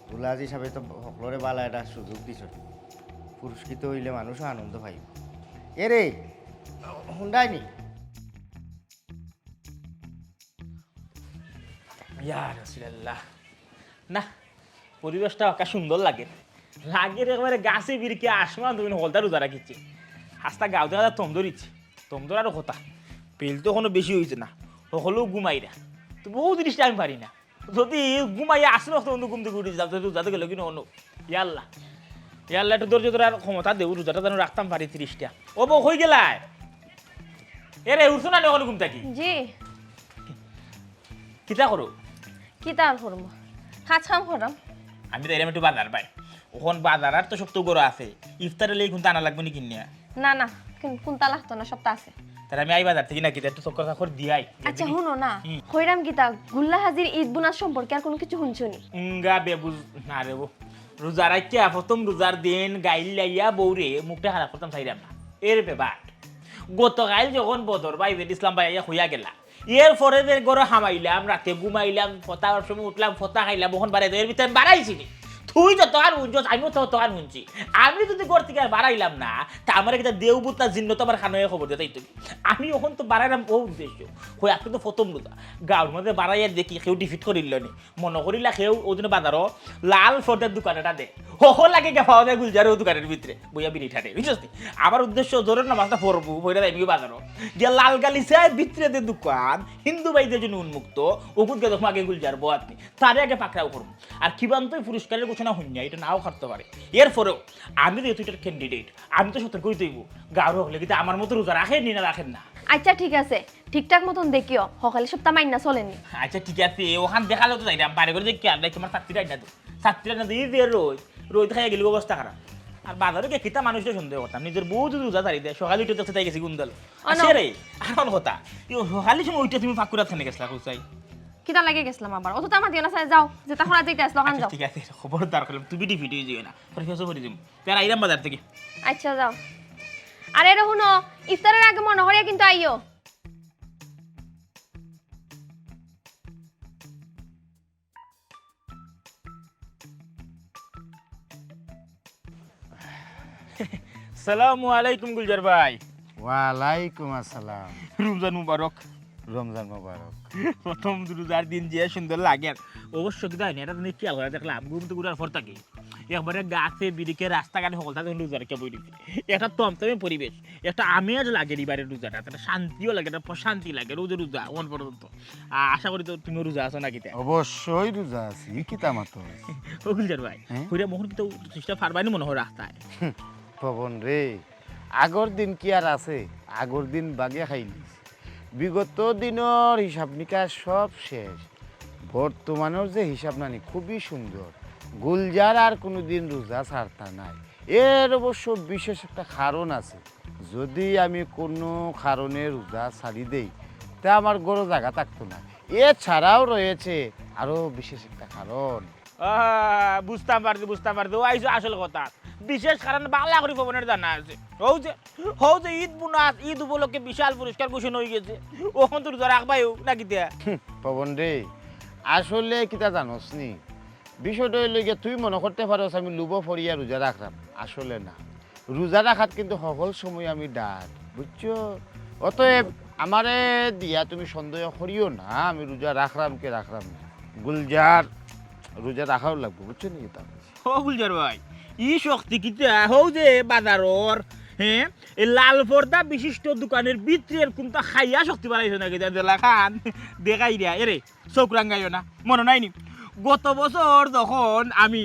গুল্লা হাজি সাবে তো হকলরে ভালা একটা সুযোগ দিছইন। পুরস্কৃত হইলে মানুষও আনন্দ পাইব। এরে, হুন্ডাই নি? ইয়া রাসূলুল্লাহ। না, পরিবেশটা অকা সুন্দর লাগে। লাগে রে, একেবারে গাছে বিরিকে আসমান তুমি হকলতা রোজা রাখিছে। আস্তা গাঁও দেখা যায় তমদরিছে। তমদর আরো কথা। পেল তো এখনো বেশি হইছে না। হকলেও ঘুমাইরা। তো বহু জিনিসটা আমি পারি না। যদি ঘুমাইয়া আসলে অত বন্ধু ঘুম থেকে উঠে যাও, তো যাতে গেল কি না অন্য। ইয়া আল্লাহ। ইয়া আল্লাহ, একটু ধৈর্য ধরার ক্ষমতা দেও, রোজাটা যেন রাখতাম পারি তিরিশটা। ও বউ, কই গেলায়? এরে, উঠছো না নি অখনো ঘুম থাকি? জি। কিতা করো? কিতা আর করমু? কাজ কাম কররাম। আমি যাইরাম একটু বাজার বায়। অখন বাজার আর তো সব তো ঘরো আছে। ইফতারর লাগি কুন্তা আনা লাগবো নি কিনিয়া? না, না, কুন-, কুন্তা লাগতো না, সবতা আছে। তাইলে আমি আই বাজার থাকি নাকি, একটু চক্কর চাক্কর দিয়াই। আচ্ছা, হুনো না, হুম। কইরাম কিতা, গুল্লা হাজির ঈদ বোনাস সম্পর্কে আর কুনু কিছু হুনছো নি? উঙ্গা বেবুজ না রে বউ। রোজা রাখিয়া প্রথম রোজার দিন গাইল লাইয়া বউরে মুখটা খারাপ করতাম চাইরাম না। এর বেবাট। গতকাইল যখন বদর ভাই জেড ইসলাম ভাই আইয়া কইয়া গেলা, এর পরে যে ঘরো হামাইলাম, রাতে ঘুমাইলাম, ফতা সবসময় উঠলাম, ফতা খাইলাম, অখন বাড়াই দেয়, এর ভিতরে আমি বাড়াইছি নি। তুই যতখান হুনছস, আমিও তো ততখান হুনছি। আমি যদি ঘর থাকি আর বাড়াইলাম না, তা আমারে কিতা দেও ভূত না জিন্নত আমার কানো আইয়া খবর দিয়া যাইতো। আমি অখন তো বাড়াইলাম অউ উদ্দেশ্য। কই, আজকে তো প্রথম রোজা। গাউর মাঝে বাড়াইয়া দেখি কেউ ডিফিট করিল নি। মনো করিলা কেউ অউ দিন বাজারো লাল পর্দার দোকান এটা দে। হকল আগে গিয়া পাওয়া যায় গুলজার অউ দোকানর ভিতরে। বইয়া বিড়ি টানে, বুঝছস নি? আমার উদ্দেশ্য জোহরর নামাজটা পড়মু, পড়িয়া যাইমু বাজারো। গিয়া লাল গালিচায় ভিতরে যে দোকান, হিন্দু ভাইদের জন্য উন্মুক্ত, অগুত গিয়া দেখমু আগে গুলজার বয়াত নি। তারে আগে পাকড়াও করমু। আর কিবান্তই পুরস্কারের ঘোষণা হুনিয়া, এটা নাও খাটতে পারে। এর পরেও আমি যেহেতু এটার ক্যান্ডিডেট, আমি তো সতর্ক অইতে অইবো। গাউর হকলে কিতা আমার মতো রোজা রাখের নি না রাখের না? আচ্ছা, ঠিক আছে, ঠিকঠাক মতন দেখিও, হকলে সবতা মাইন্না চলের নি। আচ্ছা, ঠিক আছে, অখান দেখালে তো যাইরাম, বাড়ি ঘরো দেখি আর নাই, তোমার ছাত্রী রান্না দে, ছাত্রী রান্না দে, এই যে রোদ, রোদ খাইয়া গেলে অবস্থা খারাপ। আর বাজারো গিয়া কিতা মানুষরে সন্দেহ করতাম, নিজর বউ যদি রোজা ছাড়ি দেয়, সকালে উঠে দেখছি তাই গেছে গুন্দালো। আর অনো। সে রে, আর অখন কথা, এই সকালে সময় উঠে তুমি পাকুড়া থানে গেছিলা, কোথায়? কিতা লাগি গেছিলাম আবার? অত তো আমার দিও না, স্যার, যাও, যেটা করা যেটা আসলো, অখান আচ্ছা, যাও। ঠিক আছে, খবরদার করলাম, তুমি ডিফিট অই যাইও না, পরে ফেসো পড়ি যাইমু। তার আইরাম বাজার থাকি। আচ্ছা, যাও। আর এরে হুনো, ইফতারর আগে মনো করিয়া কিন্তু আইও। সালামু আলাইকুম গুলজার ভাই। ওয়ালাইকুম আসসালাম। রমজান মুবারক। রমজান মুবারক। প্রথম রোজার দিন যে সুন্দর লাগের, অবশ্য কিতা অয় নি, এটা তুমি খেয়াল করিয়া দেখলাম, ঘুম থাকি উঠার পর থাকি একবারে গাছে বিরিখে রাস্তাঘাটে হকলতা দেখি রোজা রাখিয়া বই রইছে। একটা থমথমে পরিবেশ, একটা আমেজ লাগের ইবারে রোজাটা, একটা শান্তিও লাগের, একটা প্রশান্তি লাগের, রোজা রোজা অখন পর্যন্ত। আ-, আশা করি তো তুমিও রোজা আছো নাকিতা? অবশ্যই রোজা আছি, কিতা মাতো? ও গুলজার ভাই, হ্যাঁ? কইরা মোহন কিতা চেষ্টা পারবায়নি মনো কয় রাস্তায়? পবন রে, আগর দিন কি আর আছে? আগর দিন বাগে খাইলিস। বিগত দিনর হিসাব নিকাশ সব শেষ। বর্তমানর যে হিসাব নানি খুবই সুন্দর। গুলজার আর কুনুদিন রোজা ছাড়তা নায়। এর অবশ্য বিশেষ একটা কারণ আছে। যদি আমি কুনু কারণে রোজা ছাড়ি দেই, তে আমার ঘরো জাগা থাকতো না। এছাড়াও রয়েছে আরো বিশেষ একটা কারণ। আহ, বুঝতাম পারছি, বুঝতাম পারছি। অউ আইছো আসল কথা। বিশেষ কারণ বালা করি পবনর জানা আছে। হউ যে, হউ যে ঈদ বোনাস, ঈদ উপলক্ষে বিশাল পুরস্কার ঘোষণা অই গেছে। অখন তো রোজা রাখবায়উ নাকিতা? হুম, পবন রে, আসলে কিতা জানোস নি? বিষয়টা অইলো গিয়া, তুই মনো করতে পারোস আমি লোভো পড়িয়া রোজা রাখরাম। আসলে না। রোজা রাখাত কিন্তু হকল সময় আমি ডাট, বুঝছো? অতএব আমারে দিয়া তুমি সন্দেহ করিও না, আমি রোজা রাখরাম কি রাখরাম না। গুলজার রোজা রাখাও লাগবো, বুঝছো নি ইতা? ও গুলজার ভাই, ই শক্তি কিতা? হউ যে বাজারর, হ্যাঁ, এই লাল পর্দা বিশিষ্ট দোকানর ভিতরে কুন্তা খাইয়া শক্তি বাড়াইছো নাকিতা? যেলাখান দেখাইরা, এরে, চউখ রাঙ্গাইও না, মনো নাই নি? গত বছর যখন আমি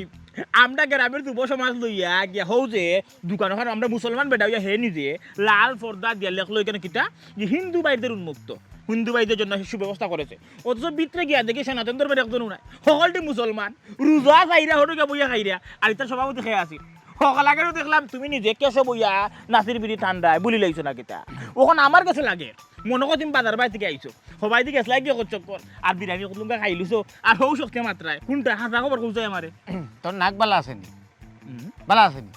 আমরা গ্রামর যুব সমাজ লইয়া গিয়া হউ যে দোকান অখান আমরা মুসলমান বেটা অইয়া হে নিজে লাল পর্দা দিয়া লেখলো ইখানো কিতা যে হিন্দু ভাইদের উন্মুক্ত, হিন্দু ভাইদের জন্য সুব্যবস্থা করেছে। অথচ ভিতরে গিয়া দেখি সনাতন ধর্মের একজনও নাই, হকলটি মুসলমান, রোজা যাইরা হটুকে বইয়া খাইরা, আর ইতার সভাপতি কে আছিল। হকল আগেরও দেখলাম তুমি নিজে কেশো বইয়া নাসির বিড়ি ঠান্ডায় বুলি লাইছো নাকিতা। অখন আমার গেছে লাগে, মনো কয় তুমি বাজার বায় থাকি আইছো, হবায়দি গেছলায় গিয়া কত চক্কর, আর বিরিয়ানি কত লুঙ্গা খাইলিছো, আর হউ শক্তি মাত্রায়। কুনটা হাছা খবর কও চাই আমারে? তোর নাক বালা আছে নি? হুম। বালা আছে নি?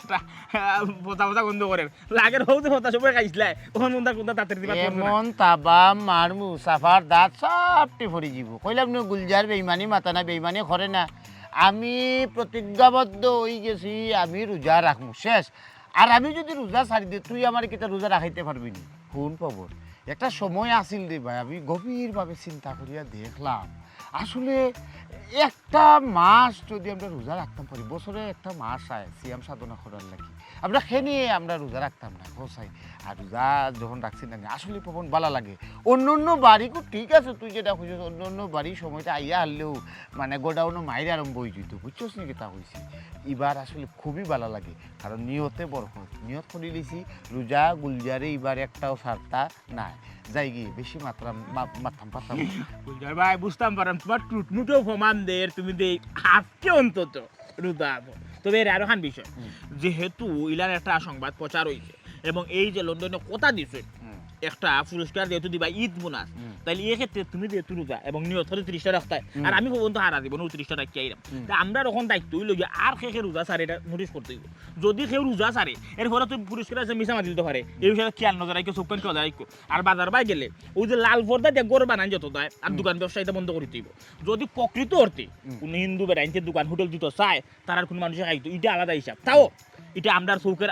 এটা, আহ, ফতা ফতা গন্ধ করের। লাগের হউ যে ফতা সবে খাইছলায়, অখন কুন্তা কুন্তা দাঁতের দিবা করবে না। এমন তাবা মারমু, সাফার দাঁত সবটি ফড়ি যিবো। কইলাম নু গুলজার বেইমানি মাতা না, বেইমানি করে না। আমি প্রতিজ্ঞাবদ্ধ অই গেছি, আমি রোজা রাখমু, শেষ। আর আমি যদি রোজা ছাড়ি দেই, তুই আমারে কিতা রোজা রাখাইতে পারবি নি? হুন পবন, একটা সময় আছিল রে ভাই, আমি গভীরভাবে চিন্তা করিয়া দেখলাম, আসলে একটা মাস যদি আমরা রোজা রাখতাম পারি, বছরে একটা মাস আয় সিয়াম সাধনা করার লাগি, আমরা কেনে আমরা রোজা রাখতাম না, কও চাই। আর রোজা যখন রাখছি না, আসলে পবন বালা লাগে। অন্য অন্য বাড়িকও ঠিক আছে, তুই যেটা কইছস, অন্য অন্য বাড়ির সময়টা আইয়া হারলেও, মানে, গোডাউনো মাইর আরম্ভ অই যাইতো, বুঝছস নি কিতা কইছি? ইবার আসলে খুবই বালা লাগে, কারণ নিয়তে বরকত। নিয়ত করি লিছি, রোজা গুলজারে ইবার একটাও ছাড়তা নায়। যাইগি, বেশি মাতরাম, মা-, মাততাম পারতাম না। গুলজার ভাই, বুঝতাম পারলাম, তুমার টুটমুটো প্রমাণ দের, তুমি দেই আজকে অন্তত রোজা আছো। তবে এর আরো খান বিষয়, হুম। যেহেতু ইলার একটা সংবাদ প্রচার অইছে এবং এই যে লন্ডনে কথা দিছে, হুম। একটা পুরস্কার যেহেতু দিবা ঈদ বোনাস, হুম। তাইলে এই ক্ষেত্রে তুমি যেহেতু রোজা এবং নিয়ত করে ত্রিশটা রাখতায়, হুম। আর আমি পর্যন্ত হারা জীবন ও ত্রিশটা রাখি আইলাম। হুম। তা আমরা এখন দায়িত্ব অইলো গিয়া আর কে কে রোজা ছাড়ে এটা নোটিশ করতে অইবো। যদি কেউ রোজা ছাড়ে, এরপরে তো পুরস্কার আছে মিছা মাতি দিতে পারে। এই বিষয়ে খেয়াল নজর রাখো, চোখ কান খেয়াল রাখো। আর বাজার বায় গেলে ওই যে লাল পর্দা দিয়া ঘর বানান যত দেয়, আর হুম। দোকান ব্যবসা এটা বন্ধ করিতে অইবো। যদি প্রকৃত অর্থে হুম। কোনো হিন্দু বেটাইন্তে দোকান হোটেল দিতে চায়, তারার কোনো মানুষে খাইতো, এটা আলাদা হিসাব। তাও এটা আমরার চোখের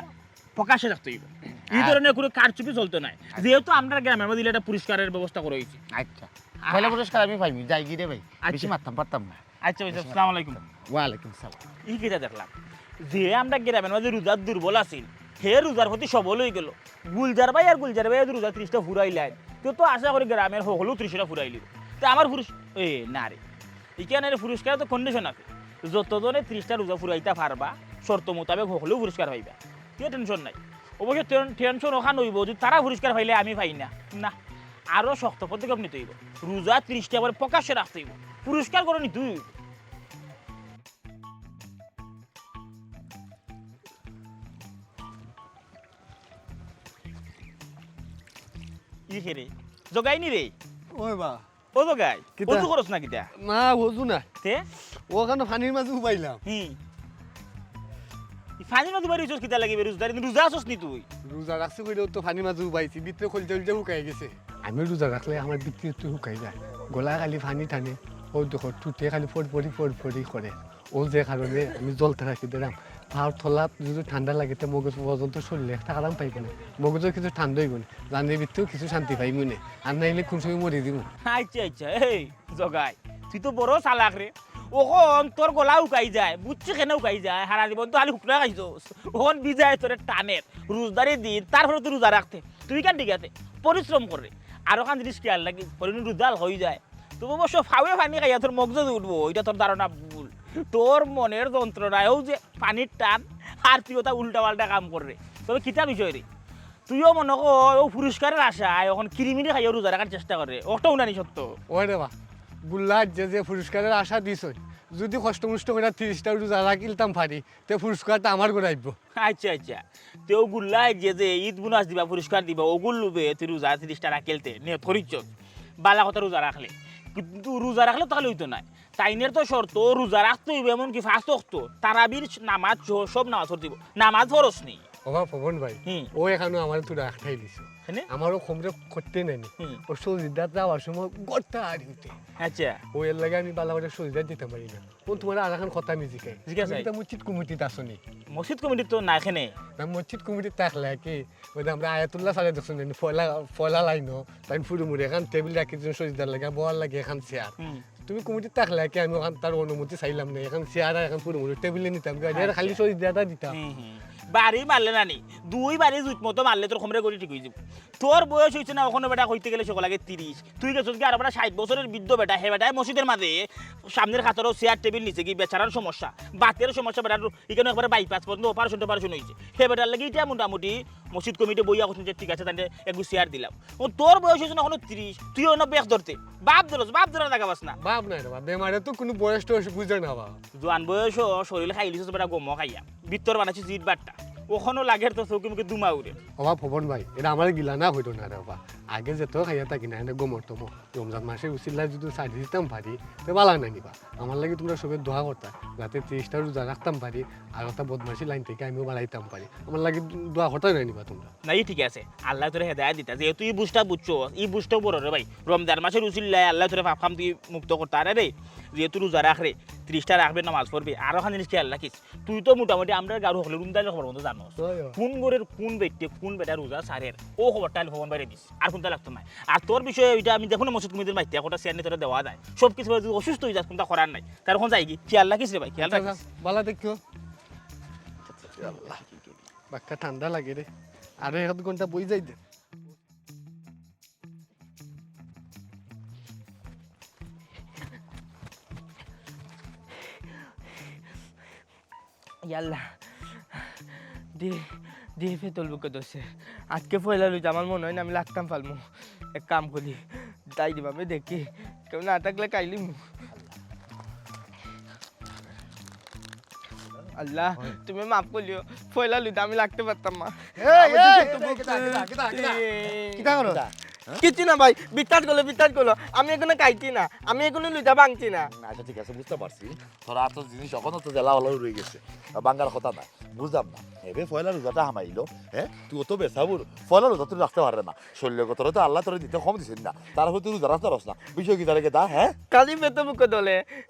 প্রকাশ্যে রাখতে অইবো। এই হ্যাঁ। ধরনের কোনো কারচুপি চলতো নায়। আচ্ছা। যেহেতু আমরার গ্রামের মধ্যে এটা পুরস্কারের ব্যবস্থা করা অইছে। আচ্ছা। আহ। তাইলে পুরস্কার আমি পাইমু, যাইগি রে ভাই। আচ্ছা। বেশি মাততাম পারতাম না। আচ্ছা, ভাই, বেশি আসসালামু মাততাম আলাইকুম। পারতাম না। ওয়ালাইকুম সালাম। ই কিতা দেখলাম? যে আমরার গ্রামের মধ্যে রোজার দুর্বল আছিল, হে রোজার প্রতি সবল অই গেল। গুলজার ভাই আর গুলজার ভাই রোজা ত্রিশটা ফুরাইলাইন। তো, তো আশা করি গ্রামের হকলেউ ত্রিশটা ফুরাইলিবো। তো আমার পুরস-, এ, না রে। ইখানে পুরস্কার তো condition আছে। যতজনে ত্রিশটা রোজা ফুরাইতা পারবা, শর্ত মোতাবেক হকলেউ পুরস্কার পাইবা। কিতা tension নাই। অবশ্য ten-, tension অখান অইবো, যদি তারা পুরস্কার পাইলে আমি পাই না। না, আরো শক্ত পদক্ষেপ নিতে অইবো। রোজা ত্রিশটা আবার প্রকাশ্যে রাখতে অইবো। পুরস্কার করে নিতে অইবো। ই কে রে? জগাই নি রে? ওই বা। ও জগাই, কিতা? অজু করস না কিতা? না, অজু না। তে? অখানো পানির মাঝে উবাইলাম। হুম। ই পানির মাঝে উবাই রইছস কিতা লাগি বে? রোজা, রোজা আছস নি তুই? রোজা রাখছি কইলেউ তো পানির মাঝে উবাইছি, ভিতরে কলিজা উলিজা হুকাই গেছে। আমি রোজা রাখলে আমার ভিতরে তো হুকাই যায়, গলা খালি পানি টানে, ও দেখো ঠুটে খালি ফড়ফড়ি ফড়ফড়ি করে। ও যে কারণে আমি জলতা রাখি দিলাম। পাওর তলাত যদি ঠান্ডা লাগে, তে মগজ পর্যন্ত শরীরে একটা আরাম পাইবো না। মগজও কিছু ঠান্ডা অইবো না, জানলে ভিতরেও কিছু শান্তি পাইমু না। আর নাইলে কোন সময় মরি দিমু। আচ্ছা, আচ্ছা, এই জগাই, তুই তো বড় চালাক রে। অখন তোর গলা উকাই যায়, বুঝছি কেনে উকাই যায়, হারা জীবন তো খালি হুকনা খাইছস। অখন ভিজায় তোরে টানের, রোজদারি দিন, তারপরে তুই রোজা রাখতে। তুই কেন ঠিক আছে, পরিশ্রম করে। আর অখান জিনিস খেয়াল রাখিস, পরে রোজা হালকা অই যায়। তো অবশ্য ফাওয়ে পানি খাইয়া তোর মগজে উঠবো, ইটা তোর ধারণা ভুল। তোর মনের যন্ত্রণায়ও যে পানির টান, আর তুই ওটা উল্টা পাল্টা কাম কররে। তবে কিতা বিষয় রে, তুইও মনে কর ও পুরস্কারের আশায় অখন কিরিমিরি খাইয়া রোজা রাখার চেষ্টা কররে, ওটাও নানি সত্য। ওই রে বা, গুল্লা যে যে পুরস্কারের আশা দিছইন, যদি কষ্ট মষ্ট করিয়া ত্রিশটা রোজা রাখিলতাম পারি, তে পুরস্কারটা আমার ঘরে আইবো। আচ্ছা, আচ্ছা। তে অগুল্লায় যে যে ঈদ বোনাস দিবা, পুরস্কার দিবা, অগুর লোভে তুই রোজা ত্রিশটা রাখিলতে নিয়ত করিছস। বালা কথা রোজা রাখলে। কিন্তু রোজা রাখলে তো খালি অইতো নায়। তাইনের তো শর্ত রোজা রাখতে অইবো, এমনকি পাঁচ ওয়াক্ত, তারাবির নামাজ সহ সব নামাজ পড়তে অইবো। নামাজ ফরজ নি। ওবা পবন ভাই, হুম। ও এখানো আমারে তুরা আটকাই দিছে। কেনে? আমারও কমরে করতে নাইনি। হুম। ও সজিদাত যাওয়ার সময় গড়তা আর হইতে। আচ্ছা। ও এর লাগি আমি বালা করে সজিদাত দিতাম পারি না। কোন তোমার আর এখন কথা আমি জিকাই? জিজ্ঞাসা তুমি নাই। তো মসজিদ কমিটিত আছো নি? মসজিদ কমিটিত তো না কেনে? না, মসজিদ কমিটিত থাকলে কি? ওই যে আমরা আয়াতুল্লাহ সালে দেখছেন নি, পয়লা, পয়লা লাইনও, তাই ফুরু মুড়ি এখন টেবিল রাখি দিন সজিদার লাগি, বওয়ার লাগি এখন চেয়ার। হুম। তুমি কমিটিত থাকলে কি আমি ওখান তার অনুমতি চাইলাম না, এখন চেয়ার আর এখন ফুরু মুড়ি টেবিলে নিতাম, কি আর আচ্ছা। খালি সজিদাটা দিতাম। হুম, হুম। বাড়ি মারলে না নি? দুই বাড়ি জুত মতো মারলে তোর কমরে গড়ি ঠিক অই যাইবো। তোর বয়স অইছে না, অখনো বেটা কইতে গেলে সকল আগে তিরিশ। তুই গেছস কি আর বেটা ষাইট বছরের বৃদ্ধ বেটা, হে বেটায় মসজিদের মাঝে সামনের কাতারও চেয়ার টেবিল নিছে কি বেচারার সমস্যা, বাতের সমস্যা বেটার, ইখানো একবারে বাইপাস পর্যন্ত অপারেশন টপারেশন অইছে। হে বেটার লাগি ইটা মোটামুটি মসজিদ কমিটি বইয়া কইছইন যে ঠিক আছে, তাইলে একগু চেয়ার দিলাম। ও তোর বয়স অইছে না অখনো তিরিশ, তুই অনো বেশ ধরতে। বাপ ধরস, বাপ ধরার জাগা পাস না। বাপ নাই রে বাপ, বেমারে তো কোনো বয়স টয়স বুঝে না বাপ। জোয়ান বয়সও শরীর খাইলিছস বেটা গম খাইয়া। ভিতর বানাইছস ইট বাট্টা। অখনো লাগের তো চউখে মুখে ধুমা উড়ে। ওবা পবন ভাই, এটা আমার গিলা না হইল না রে বাবা। আগে যেত খাইয়া থাকি না, এনে গমর তমো। রমজান মাসে উসিল্লায় যদি ছাড়ি দিতাম পারি, তে বালা নায় নি বা। আমার লাগি তোমরা সবে দোয়া করতা, যাতে ত্রিশটা রোজা রাখতাম পারি, আর ওটা বদমাশি লাইন থেকে আমিও বাড়াইতাম পারি। আমার লাগি দোয়া করতা নায় নি বা তোমরা। না, ই ঠিক আছে, আল্লায় তোরে হেদায়েত দিতা। যেহেতু ই বুঝটা বুঝছস, ই বুঝটাও বড় রে ভাই। রমজান মাসের উসিল্লায় আল্লায় তোরে পাপ কাম থেকে মুক্ত করতা। আরে রে, যেহেতু রোজা রাখরে, ত্রিশটা রাখবে, নামাজ পড়বে, আর অখান জিনিস খেয়াল রাখিস। তুই তো মোটামুটি আমরার গাঁওর হকলের উন্দাইলের খবর মতো জানোস। হয়, হয়। কোন ঘরের কোন বেটে, কোন বেটা রোজা ছাড়ের, ও খবরটা আইলে ফোন বাইরে দিস। আর ফোনটা লাগতো নায়। আর তোর বিষয়ে ওইটা আমি দেখো না, মসজিদ কমিটির মাইতে একটা চেয়ার নিয়ে তোরা দেওয়া যায়। সব কিছু যদি অসুস্থ অই যাস, কোনটা করার নাই। তার এখন যাইগি, খেয়াল রাখিস রে ভাই, খেয়াল আচ্ছা, রাখিস। আচ্ছা, বালা দেখিও। আল্লাহ। বাক্কা ঠান্ডা লাগে রে। আরো এক ঘন্টা বই যাই দে। ইয়াল্লা, দি দি ফেতল বুকে ধরছে। আজকে পয়লা রোজা, আমার মনে হয় না আমি লাগতাম পারমু। এক কাম করি, তাই দিবা আমি দেখি, কেউ না থাকলে খাইলিমু। আল্লাহ, তুমি মাফ করিও, পয়লা রোজা আমি লাগতে পারতাম না। এই, এই, কিতা, কিতা, কিতা, কিতা? কিতা করো? কিচ্ছু না ভাই, বিশ্বাস করো, বিশ্বাস করো, আমি এখনো খাইছি না, আমি এখনো রোজা ভাঙছি না। আচ্ছা, ঠিক আছে, বুঝতে পারছি। তোরা তো জিনিস এখনো তো জেলা হলো রয়ে গেছে, আর বাঙ্গার কথা না, বুঝলাম না। এবে পয়লা রোজাটা হামাইলো, হ্যাঁ? তুই অত বেসাবুর, পয়লা রোজা তুই রাখতে পারবে না। শরীরগত তো আল্লাহ তোরে দিতে কম দিছেন না, তার উপরে তুই রোজা রাখতে পারস না। বিষয় কি তাহলে গেদা, হ্যাঁ? খালি পেটে মুখে দলে,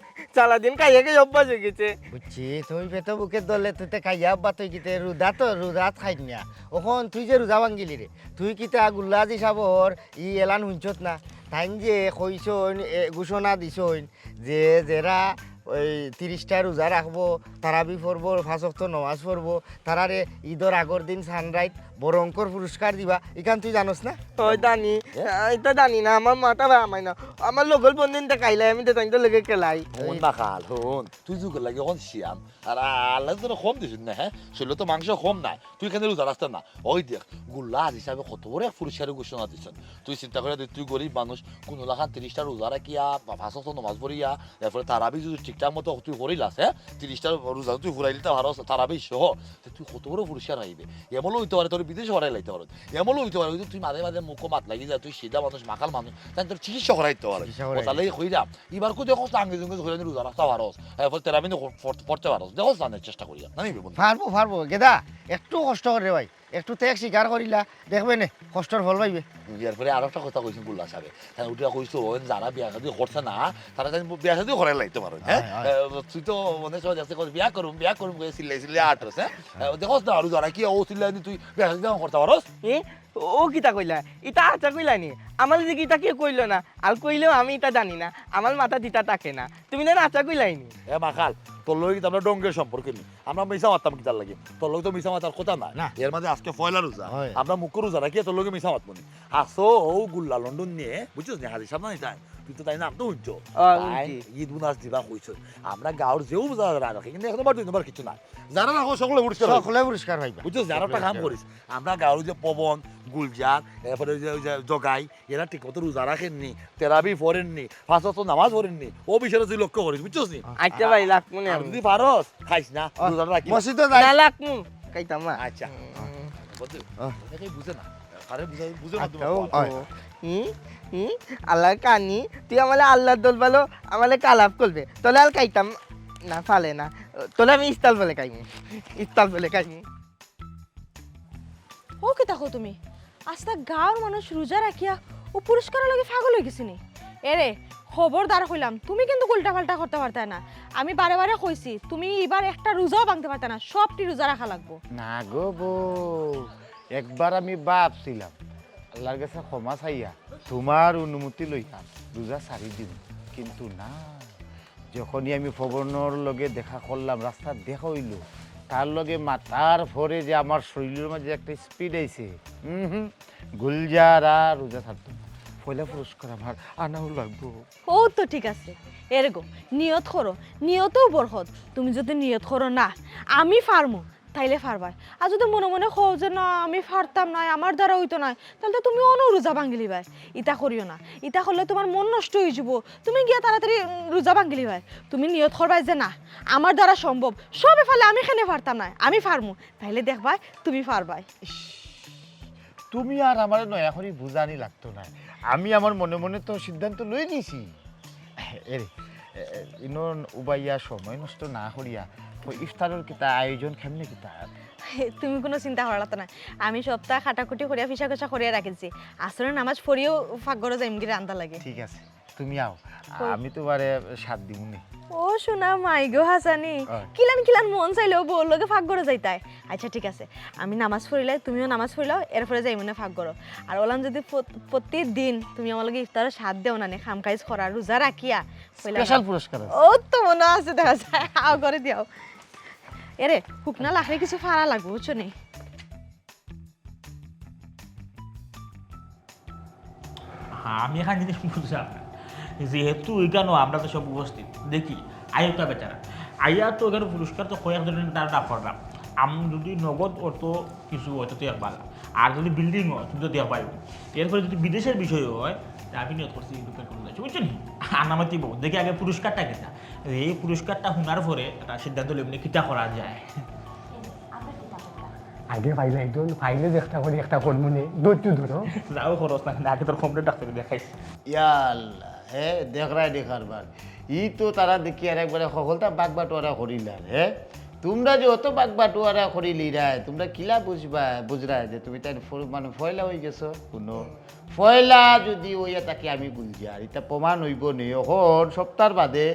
সারাদিন খাইয়া খাইয়া অভ্যাস হয়ে গেছে। বুঝছি, তুই পেটে মুখে দলে, তুই তো খাইয়া অভ্যাস হয়ে গেছে। রোজা তো রোজা খাই না। অখন তুই যে রোজা ভাঙ্গিলি রে, তুই কিতা গুল্লাজ হিসাবর ই এলান হুনছত না? তাইন যে কইছইন, এ, ঘোষণা দিছইন, যে যেরা ওই তিরিশটা রোজা রাখবো, তারাবি পড়বো, পাঁচ ওয়াক্ত নমাজ পড়বো, তারারে ঈদর আগর দিন সানরাইত বড় অঙ্কর পুরস্কার দিবা, ইখান তুই জানোস না? ওই জানি, হ্যাঁ? আহ, এটা জানি না, আমার মাথা ভাই আমায় না, আমার লগর বন্ধু ইনতে খাইলাই, আমি তো তাই তো লেগে খেলাই। হুন না খাল, হুন, তুই যুগের লাগে অখন শিয়ান, আর আল্লাহ তোরা কম দিছইন না, হ্যাঁ? শরীরে তো মাংস কম নাই, তুই কেনে রোজা রাখতে না? ওই দেখ, গুল্লা আজ হিসাবে কত বড় এক পুরস্কারের ঘোষণা দিছইন। তুই চিন্তা করে দেখ, তুই গরিব মানুষ, কোনো লাখান তিরিশটা রোজা রাখিয়া বা পাঁচ ওয়াক্ত নমাজ পড়িয়া, এরপরে তারাবি যদি ঠিকঠাক মতো তুই করিলাস, হ্যাঁ, তিরিশটা রোজা তুই ফুরাই দিতে পারস তারাবি সহ, তে তুই কত বড় পুরস্কার পাইবে। এমনও হইতে পারে তোর বিদেশে হরাই লাইতে পারো, এমনও হইতে পারে ওই যে তুই মাঝে মাঝে মুখো মাত লাগি যায়, তুই সিধা মানুষ, মাখাল মানুষ, তাই তোর চিকিৎসা করাইতে পারে। চিকিৎসা করাই। ও তাহলে এই কইরা, এবার কো দেখো আঙ্গি জুঙ্গি ধরে রোজা রাখতে পারস, এরপরে তেরাবি পড়তে পারস, দেখো জানে চেষ্টা করিয়া, না নিবি বন্ধু? পারবো, পারবো, গেদা, একটু কষ্ট করে রে ভাই, একটু ত্যাগ স্বীকার করিলা, দেখবে নে, কষ্টর ফল পাইবে। এরপরে আরো একটা কথা কইছেন গুল্লা সাহেব, তাই উঠিয়া কইছো, ওই যারা বিয়া শাদী করছে না, তারা তাই বিয়া শাদী করে লাইতে পারো, হ্যাঁ? হয়, হয়। এ, তুই তো অনেক সময় দেখতে কস, "বিয়া করুম, বিয়া করুম" করে চিল্লাই চিল্লাই আটস, হ্যাঁ? এ, দেখোস না, আরো যারা কি ও চিল্লাই নি, তুই বিয়া শাদী কেমন করতে পারস? এ, ও কিতা কইলা? ইতা আচ্ছা কইলা নি? আমার যদি ইতা কেউ কইলো না, আর কইলেও আমি ইতা জানি না, আমার মাথা দিতা থাকে না। তুমি না আচ্ছা কইলাই নি? এ মাখাল, তোর লগে কিন্তু আমরা ডঙ্গের সম্পর্ক নি। আমরা মিছা মারতাম কিতার লাগি? তোর লগে তো মিছা মাতার কথা না। না। এর মাঝে আজকে পয়লা রোজা। হয়। আমরা মুখ রোজা রাখি, তোর লগে মিছা মাতবো নি। আসো, ও গুল্লা লন্ডন নিয়ে, বুঝছস নি? হাজি সাহেব না তাই? তুই তো তাই নাম তো হুনছো। ও, তাই হুনছি। ঈদ বোনাস দিবা কইছো। আমরা গাঁওর যেও রোজা রাখি, কিন্তু এখন আবার দুই নম্বর কিছু নাই। যারা রাখো সকলে পুরস্কার পাইবা। সকলে পুরস্কার পাইবা। বুঝছস? যারা একটা কাম করিস, আমরা গাঁওর যে পবন, গুলজার, এরপরে ওই যে, ওই যে জগাই, এরা ঠিক মতো রোজা রাখেননি, তেরাবি পড়েননি, পাঁচ ওয়াক্ত নামাজ পড়েননি, ও বিষয়টা তুই লক্ষ্য করিস, বুঝছস নি? আচ্ছা ভাই, লাগমু নে আর আমি। যদি পারস, খাইস না, ও, রোজাটা রাখিস। মসজিদও যাই। না লাগমু, খাইতাম না। আচ্ছা। হুম। বুঝলি? ও। অনেকেই বুঝে না। আরে বুঝে, বুঝে না আচ্ছা, তোমার ও, বল। ও। হুম? হুম? আল্লাহর কানি, তুই আমারে আল্লাহর দল বলো, আমারে কালাপ করবে। তাহলে আর খাইতাম না, ফালে না। তাহলে আমি ইস্তাল বলে খাইমু। ইস্তাল বলে খাইমু। ও কিতা কও তুমি? আস্তা গাঁওর মানুষ রোজা রাখিয়া ও পুরস্কারর লাগি পাগল অই গেছে নি? এরে, খবরদার কইলাম, তুমি কিন্তু উল্টা পাল্টা করতে পারতায় না। আমি বারে বারে কইছি, তুমি ইবার একটা রোজাও ভাঙতে পারতায় না, সবটি রোজা রাখা লাগবো। না গো বউ, একবার আমি ভাবছিলাম, আল্লাহর কাছে ক্ষমা চাইয়া, তোমার অনুমতি লইয়া রোজা ছাড়ি দিমু, কিন্তু না, যখনই আমি পবনর লগে দেখা করলাম, রাস্তাত দেখা অইলো, তার লগে মাতার পরে যে আমার শরীলর মাঝে একটা speed আইছে, উহুম, গুলজার আর রোজা ছাড়তো না। পয়লা পুরস্কার আমার আনাও লাগবো। ও তো ঠিক আছে, এরে গো, নিয়ত করো, নিয়তেও বরকত। তুমি যদি নিয়ত করো না, আমি পারমু, তাইলে পারবায়। আর যদি মনে মনে কও যে, "না, আমি পারতাম নায়, আমার দ্বারা অইতো নায়", তাইলে তো তুমি অনো রোজা ভাঙ্গিলিবায়। ইতা করিও না, ইতা করলে তোমার মন নষ্ট অই যিবো। তুমি গিয়া তাড়াতাড়ি, উম, রোজা ভাঙ্গিলিবায়। তুমি নিয়ত করবায় যে, "না, আমার দ্বারা সম্ভব, সবে পারলে আমি কেনে পারতাম নায়, আমি পারমু", তাইলে দেখবায় তুমি পারবায়। ইস, তুমি আর আমারে নয়া করি বুঝানি লাগতো নায়, আমি আমার মনে মনে তো সিদ্ধান্ত লই নিছি। এরে, এ, এ, ইনো উবাইয়া সময় নষ্ট না করিয়া, তো ইফতারর কিতা আয়োজন কেমনে কিতা? তুমি কুনু চিন্তা করা লাগতো নায়, আমি সবতা কাটাকুটি করিয়া, ফিসা কষা করিয়া রাখিছি। আসরর নামাজ পড়িয়াউ পাকঘরো যাইমুগি রান্দা লাগি। ঠিক আছে, তুমি আও, কই? আমি তোমারে সাথ দিমুনে। ও সোনা মাই গো হাসানি, অয়। কিলান কিলান মন চাইলো বউর লগে পাকঘরো যাইতায়। আচ্ছা, ঠিক আছে, আমি নামাজ পড়িলাই, তুমিও নামাজ পড়িলাও, এরপরে যাইমুনে পাকঘরো। আর অলান যদি প্রত-, প্রতিদিন তুমি আমার লগে ইফতারো সাথ দেও না নে, কাম কাজ করার, রোজা রাখিয়া, কইলা special না। পুরস্কার আছে। ও তো মনো আছে, দেখা যায়, আও করে দিয়াও। এরে, হুকনা লাখরে কিছু ফাড়া লাগবো, বুঝছো নি? হ্যাঁ, আমি এখান জিনিস বুঝলাম না। যেহেতু ওইখানেও আমরা তো সব উপস্থিত, দেখি, আয়োটা বেচারা। আইয়া তো ওখানে পুরস্কার তো কয়েক ধরনের তারা না করলাম। আমি যদি নগদ অর্থ কিছু হয় তো এক বালা, আর যদি বিল্ডিং হয় তুমি তো এক পাইব। এরপরে যদি বিদেশের বিষয় হয়, তা আমি নিয়ত করছি ইউরোপের কোনো দেশে, বুঝছো নি? আর নামাতি বউ, দেখি আগে পুরস্কারটা কিতা। এই পুরস্কারটা শোনার পরে একটা সিদ্ধান্ত লইব নি কিতা করা যায়। আগে পাইলে একজন পাইলে চেষ্টা করি একটা করবো নে, ধৈর্য ধরো। যাও খরচ না, আগে তোর কমপ্লেন ডাক্তারে দেখাইছি। ইয়া আল্লাহ, হে দেখরায় দেখার বার। ই তো তারা দেখি আর একবারে সকলতা বাগবাটোয়ারা করিলার, হে? তোমরা যে অত বাগবাটোয়ারা করিলিরায়, তোমরা কিলা বুঝবা, বুঝরায় যে তুমি তাই ফ-, মানে ফয়লা হয়ে গেছো? কোনো ফয়লা যদি হইয়া তাকে আমি গুলজার, এটা প্রমাণ হইব নি। এখন সপ্তাহ বাদে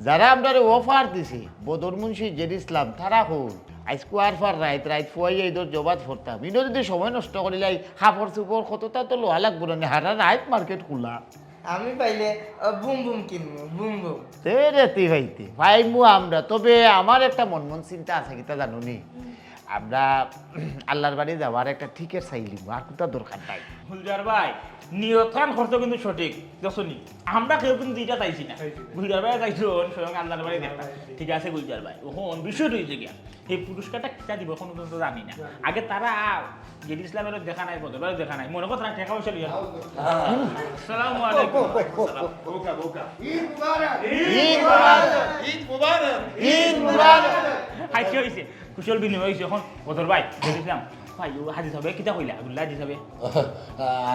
যারা আমরা অফার দিছি, বদর মুন্সি, জেড ইসলাম, তারা হল আইজকু আর ফার রাইত, রাইত ফুয়াইয়া ইদর জবাত ফরতাম। ইনো যদি সময় নষ্ট করিলাই, কাপড় চুপড় কতটা তো লওয়া লাগবো না, হারা রাইত মার্কেট খোলা। আমি পাইলে আহ, বুম বুম কিনবো, বুম বুম। তে রে তুই ভাইতে, পাইমু আমরা। তবে আমার একটা মন মন চিন্তা আছে, কিতা জানো নি? আমরা আল্লাহর বাড়ি যাওয়ার একটা টিকিট চাইলিমু, আর কোনটা দরকার নাই। গুলজার ভাই, নিয়তখান করতে কিন্তু সঠিক, দেখছো নি? আমরা কেউ কিন্তু এটা চাইছি না। গুলজার ভাই চাইছুন স্বয়ং আল্লাহর বাড়ি দেখা। ঠিক আছে গুলজার ভাই, এখন বিষয় রয়েছে গিয়া, এই পুরস্কারটা কিতা দিব এখন পর্যন্ত জানি না। আগে তারা আর জেড ইসলামের দেখা নাই, বদর ভাইয়ের দেখা নাই, মনে কথা টাকা পয়সা লইয়া। আসসালামু আলাইকুম। ঈদ মুবারক। ঈদ মুবারক। ঈদ মুবারক। ঈদ মুবারক। হাসি হইছে, কুশল বিনিময় হইছে। এখন বদর ভাই, জেড ইসলাম ভাই, ও হাজি সাহেব কিতা কইলা? আব্দুল্লাহ হাজি সাহেব।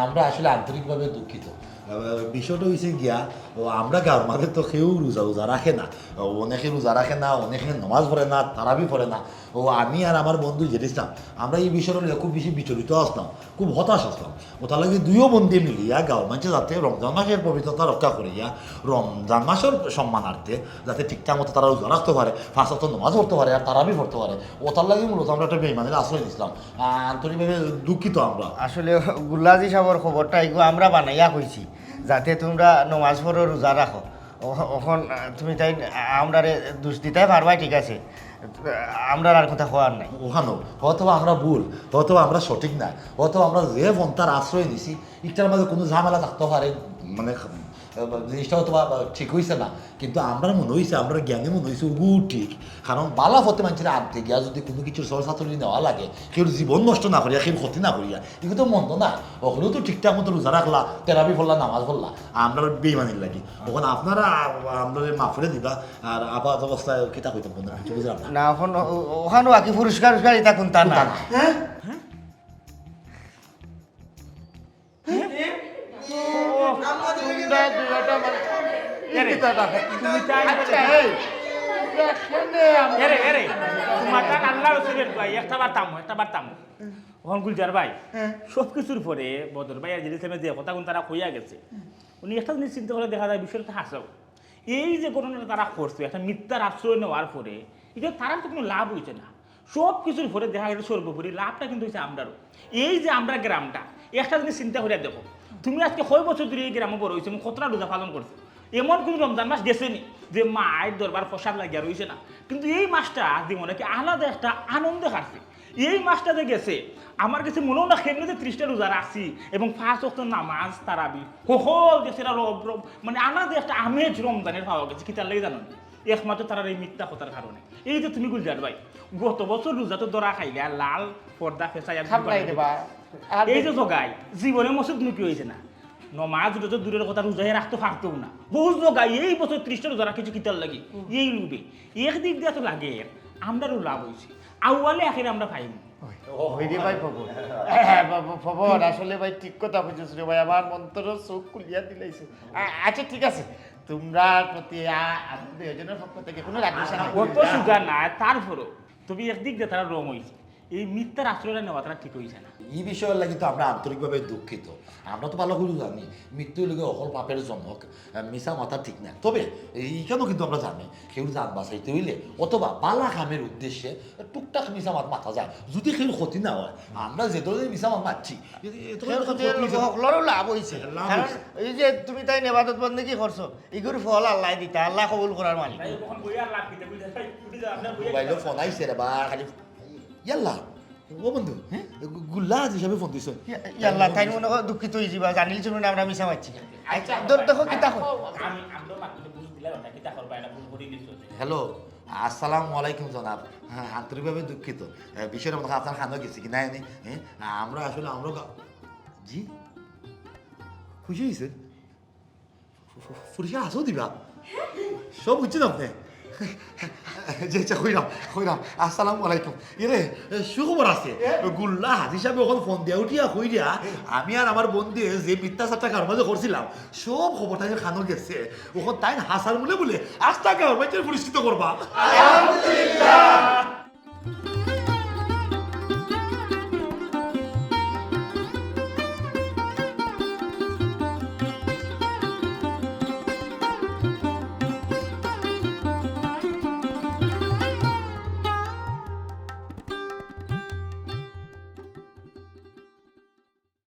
আমরা আসলে আন্তরিকভাবে দুঃখিত। আহ, বিষয়টা হইছে গিয়া, ও, আমরা গাঁওর মাঝে তো কেউ রোজা রোজা রাখে না। ও, অনেকে রোজা রাখে না, অনেকে নামাজ পড়ে না, তারাবি পড়ে না। ও, আমি আর আমার বন্ধু জেড ইসলাম, আমরা এই বিষয়টা নিয়ে খুব বেশি বিচলিত আসলাম, খুব হতাশ আসলাম। ও, তার লাগে দুইও বন্ধু মিলিয়া গাঁওর মাঝে যাতে রমজান মাসের পবিত্রতা রক্ষা করিয়া রমজান মাসের সম্মানার্থে যাতে ঠিকঠাক মতো তারা রোজা রাখতে পারে, পাঁচ ওয়াক্ত নামাজ পড়তে পারে, আর তারাবি পড়তে পারে, ও, তার লাগে মূলত আমরা একটা বেইমানির আশ্রয় নিছিলাম। আহ, আন্তরিকভাবে দুঃখিত আমরা। আসলে গুল্লাজি সাহেবর খবরটা এগু আমরা বানাইয়া কইছি, যাতে তোমরা নমাজ পড়ো, রোজা রাখো। অ-, অখন, আহ, তুমি তাই আমরারে দোষ দিতায় পারবায়, ঠিক আছে, আমরার আর কথা কওয়ার নাই। ওখানো হয়তো আমরা ভুল, হয়তো আমরা সঠিক না, হয়তো আমরা যে পন্থার আশ্রয় নিছি, ইটার মাঝে কোনো ঝামেলা থাকতে পারে, মানে, আহ, জিনিসটা হয়তো বা ঠিক হইছে না, কিন্তু আমরা মনে হইছে, আমরা জ্ঞানী মনে হইছে, ওগু ঠিক। কারণ বালা পথে মানুষের আনতে গিয়া যদি কোনো কিছুর সরসাতুরি নেওয়া লাগে, কেউর জীবন নষ্ট না করিয়া, কেউর ক্ষতি না করিয়া, এগুলো তো মন্দ না। ওগুলো তো ঠিকঠাক মতো রোজা রাখলা, তেরাবি পড়লা, নামাজ পড়লা, আমরা বেইমানির লাগি। ওখানে আপনারা, আ-, আমরা মাফ করে দিবা, আর আপাতত অবস্থায় কিতা কইতাম, কোনো কিছু বুঝলাম না। না, অখন ও-, ও-, ওখানো বাকি পুরস্কার উস্কার ইতা কোনটা না। এরে, তুমি তাই আচ্ছা, এই, এরে, এরে, তোমার তার আল্লাহ রসুলের দোয়াই, একটা বার থামো, একটা বার থামো। ওখান গুলজার ভাই, সব কিছুর পরে বদর ভাই আর জেড ইসলামে যে কথা কোন তারা কইয়া গেছে, উনি একটা জিনিস চিন্তা করে দেখা যায় বিষয়টা তো হাসাও। এই যে ঘটনাটা তারা করছে, একটা মিথ্যার আশ্রয় নেওয়ার পরে, এটা তারার তো কোনো লাভ হইছে না। সব কিছুর পরে দেখা গেছে সর্বোপরি লাভটা কিন্তু হইছে আমরারও। এই যে আমরা গ্রামটা, একটা জিনিস চিন্তা করে দেখো, তুমি আজকে কয় বছর ধরে এই গ্রামে বড় হইছো এবং কতটা রোজা পালন করছো, এমন কোনো রমজান মাস গেছে নি যে মায়ের দরবার প্রসাদ লাগিয়া রইছে না। কিন্তু এই মাসটা জীবনে কি আলাদা একটা আনন্দে কাটছে। এই মাসটা যে গেছে, আমার কাছে মনেও না কেমনে যে ত্রিশটা রোজা রাখছি এবং পাঁচ ওয়াক্ত নামাজ, তারাবি, হকল গেছে, এটা রব-, রব-, মানে আলাদা একটা আমেজ রমজানের পাওয়া গেছে। কিতার লাগি জানো নি? একমাত্র তারার এই মিথ্যা কথার কারণে। এই যে তুমি গুলজার ভাই, গত বছর রোজা তো ধরা খাইলে আর লাল পর্দা ফেসাই আর খাপ নাই রে বা। আর এই যে জগাই, জীবনে মসজিদ মুখী হইছে না, নমাজ রোজা তো দূরের কথা, রোজাই রাখতে পারতেও না। বহু জগাই এই বছর ত্রিশটা রোজা রাখছে কিতার লাগি, এই লোভে। একদিক দিয়া তো লাগে আমরারও লাভ হইছে, আউয়ালে আখেরে আমরা পাইমু। ওই রে ভাই, ফবন। ফবন, আসলে ভাই ঠিক কথা কইছস রে ভাই, আমার মন্তর চোখ খুলিয়া দিলাইছে। আ-, আচ্ছা, ঠিক আছে, তোমরা প্রতি আ-, আমাদের দুইজনের পক্ষ থেকে কোনো রাগ দ্বেষ নাই। অত সুজা না, তারপরও তুমি একদিক দিয়ে তারা রং হইছে, এই মিথ্যার আশ্রয়টা নেওয়া তারা ঠিক হইছে না। এই বিষয়ের লাগি তো আমরা আন্তরিকভাবে দুঃখিত। আমরা তো ভালো করে জানি, মৃত্যু হইলে অকল পাপের জনক, আহ, মিছা মাথা ঠিক না। তবে এইখানেও কিন্তু আমরা জানি, কেউ জান বাঁচাইতে হইলে অথবা বালা কামের উদ্দেশ্যে টুকটাক মিছা মাত মাথা যায়, যদি কেউ ক্ষতি না হয়। আমরা যে ধরনের মিছা মাত মারছি, এ-, এ-, এত কেউ ক্ষতি হইলে হকলরও লাভ হইছে। লাভ কারণ হইছে। এই যে তুমি তাই নেবাদত বন্দেগি করছো, ইগুর ফল আল্লাহ দিতা, আল্লাহ কবুল করার মালিক। তাই এখন বইয়ার লাভ কিতা বুঝা যায়? বুঝা যায়, আপনার বইয়া মোবাইলো ফোন আইছে রে বা, খালি ইয়াল্লা। ও বন্ধু, হ্যাঁ? গু-, গুল্লা হাজি সাবে ফোন দিছইন। ইয়া, ইয়া আল্লাহ, তাইন মনো কয় দুঃখিত অইযিবা, জানিলিছইন না আমরা মিছা মাতছি। আচ্ছা, দেখো, কিতা কয়? আমি, আমরা মাতলে বুঝ দিলাম না, কিতা করবা, এটা ভুল করি দিছো। হ্যালো, আসসালামু আলাইকুম জনাব। হ্যাঁ, আন্তরিকভাবে দুঃখিত। এ, বিষয়টা মনে হয় আপনার কানো গেছে কি না জানি। হ্যাঁ, আমরা আসলে, আমরা গা-, জি? খুশি অইছেন? ফু-, ফু-, ফুরিসা আসো দিবা। সব বুঝছেন আপনি? জি, আচ্ছা, কইরাম, কইরাম। আসসালামু আলাইকুম। ইরে, এ, সুখবর আছে। গুল্লা হাজি সাবে অখন ফোন দিয়া উঠিয়া কইরা, আমি আর আমার বন্ধু যে মিথ্যা চারটা কারবার মাঝে করছিলাম, সব খবর তাইন কানো গেছে। অখন তাইন হাছার মূলে বুলে আস্তা গাঁওর মাঝে পরিচিত করবা। আলহামদুলিল্লাহ।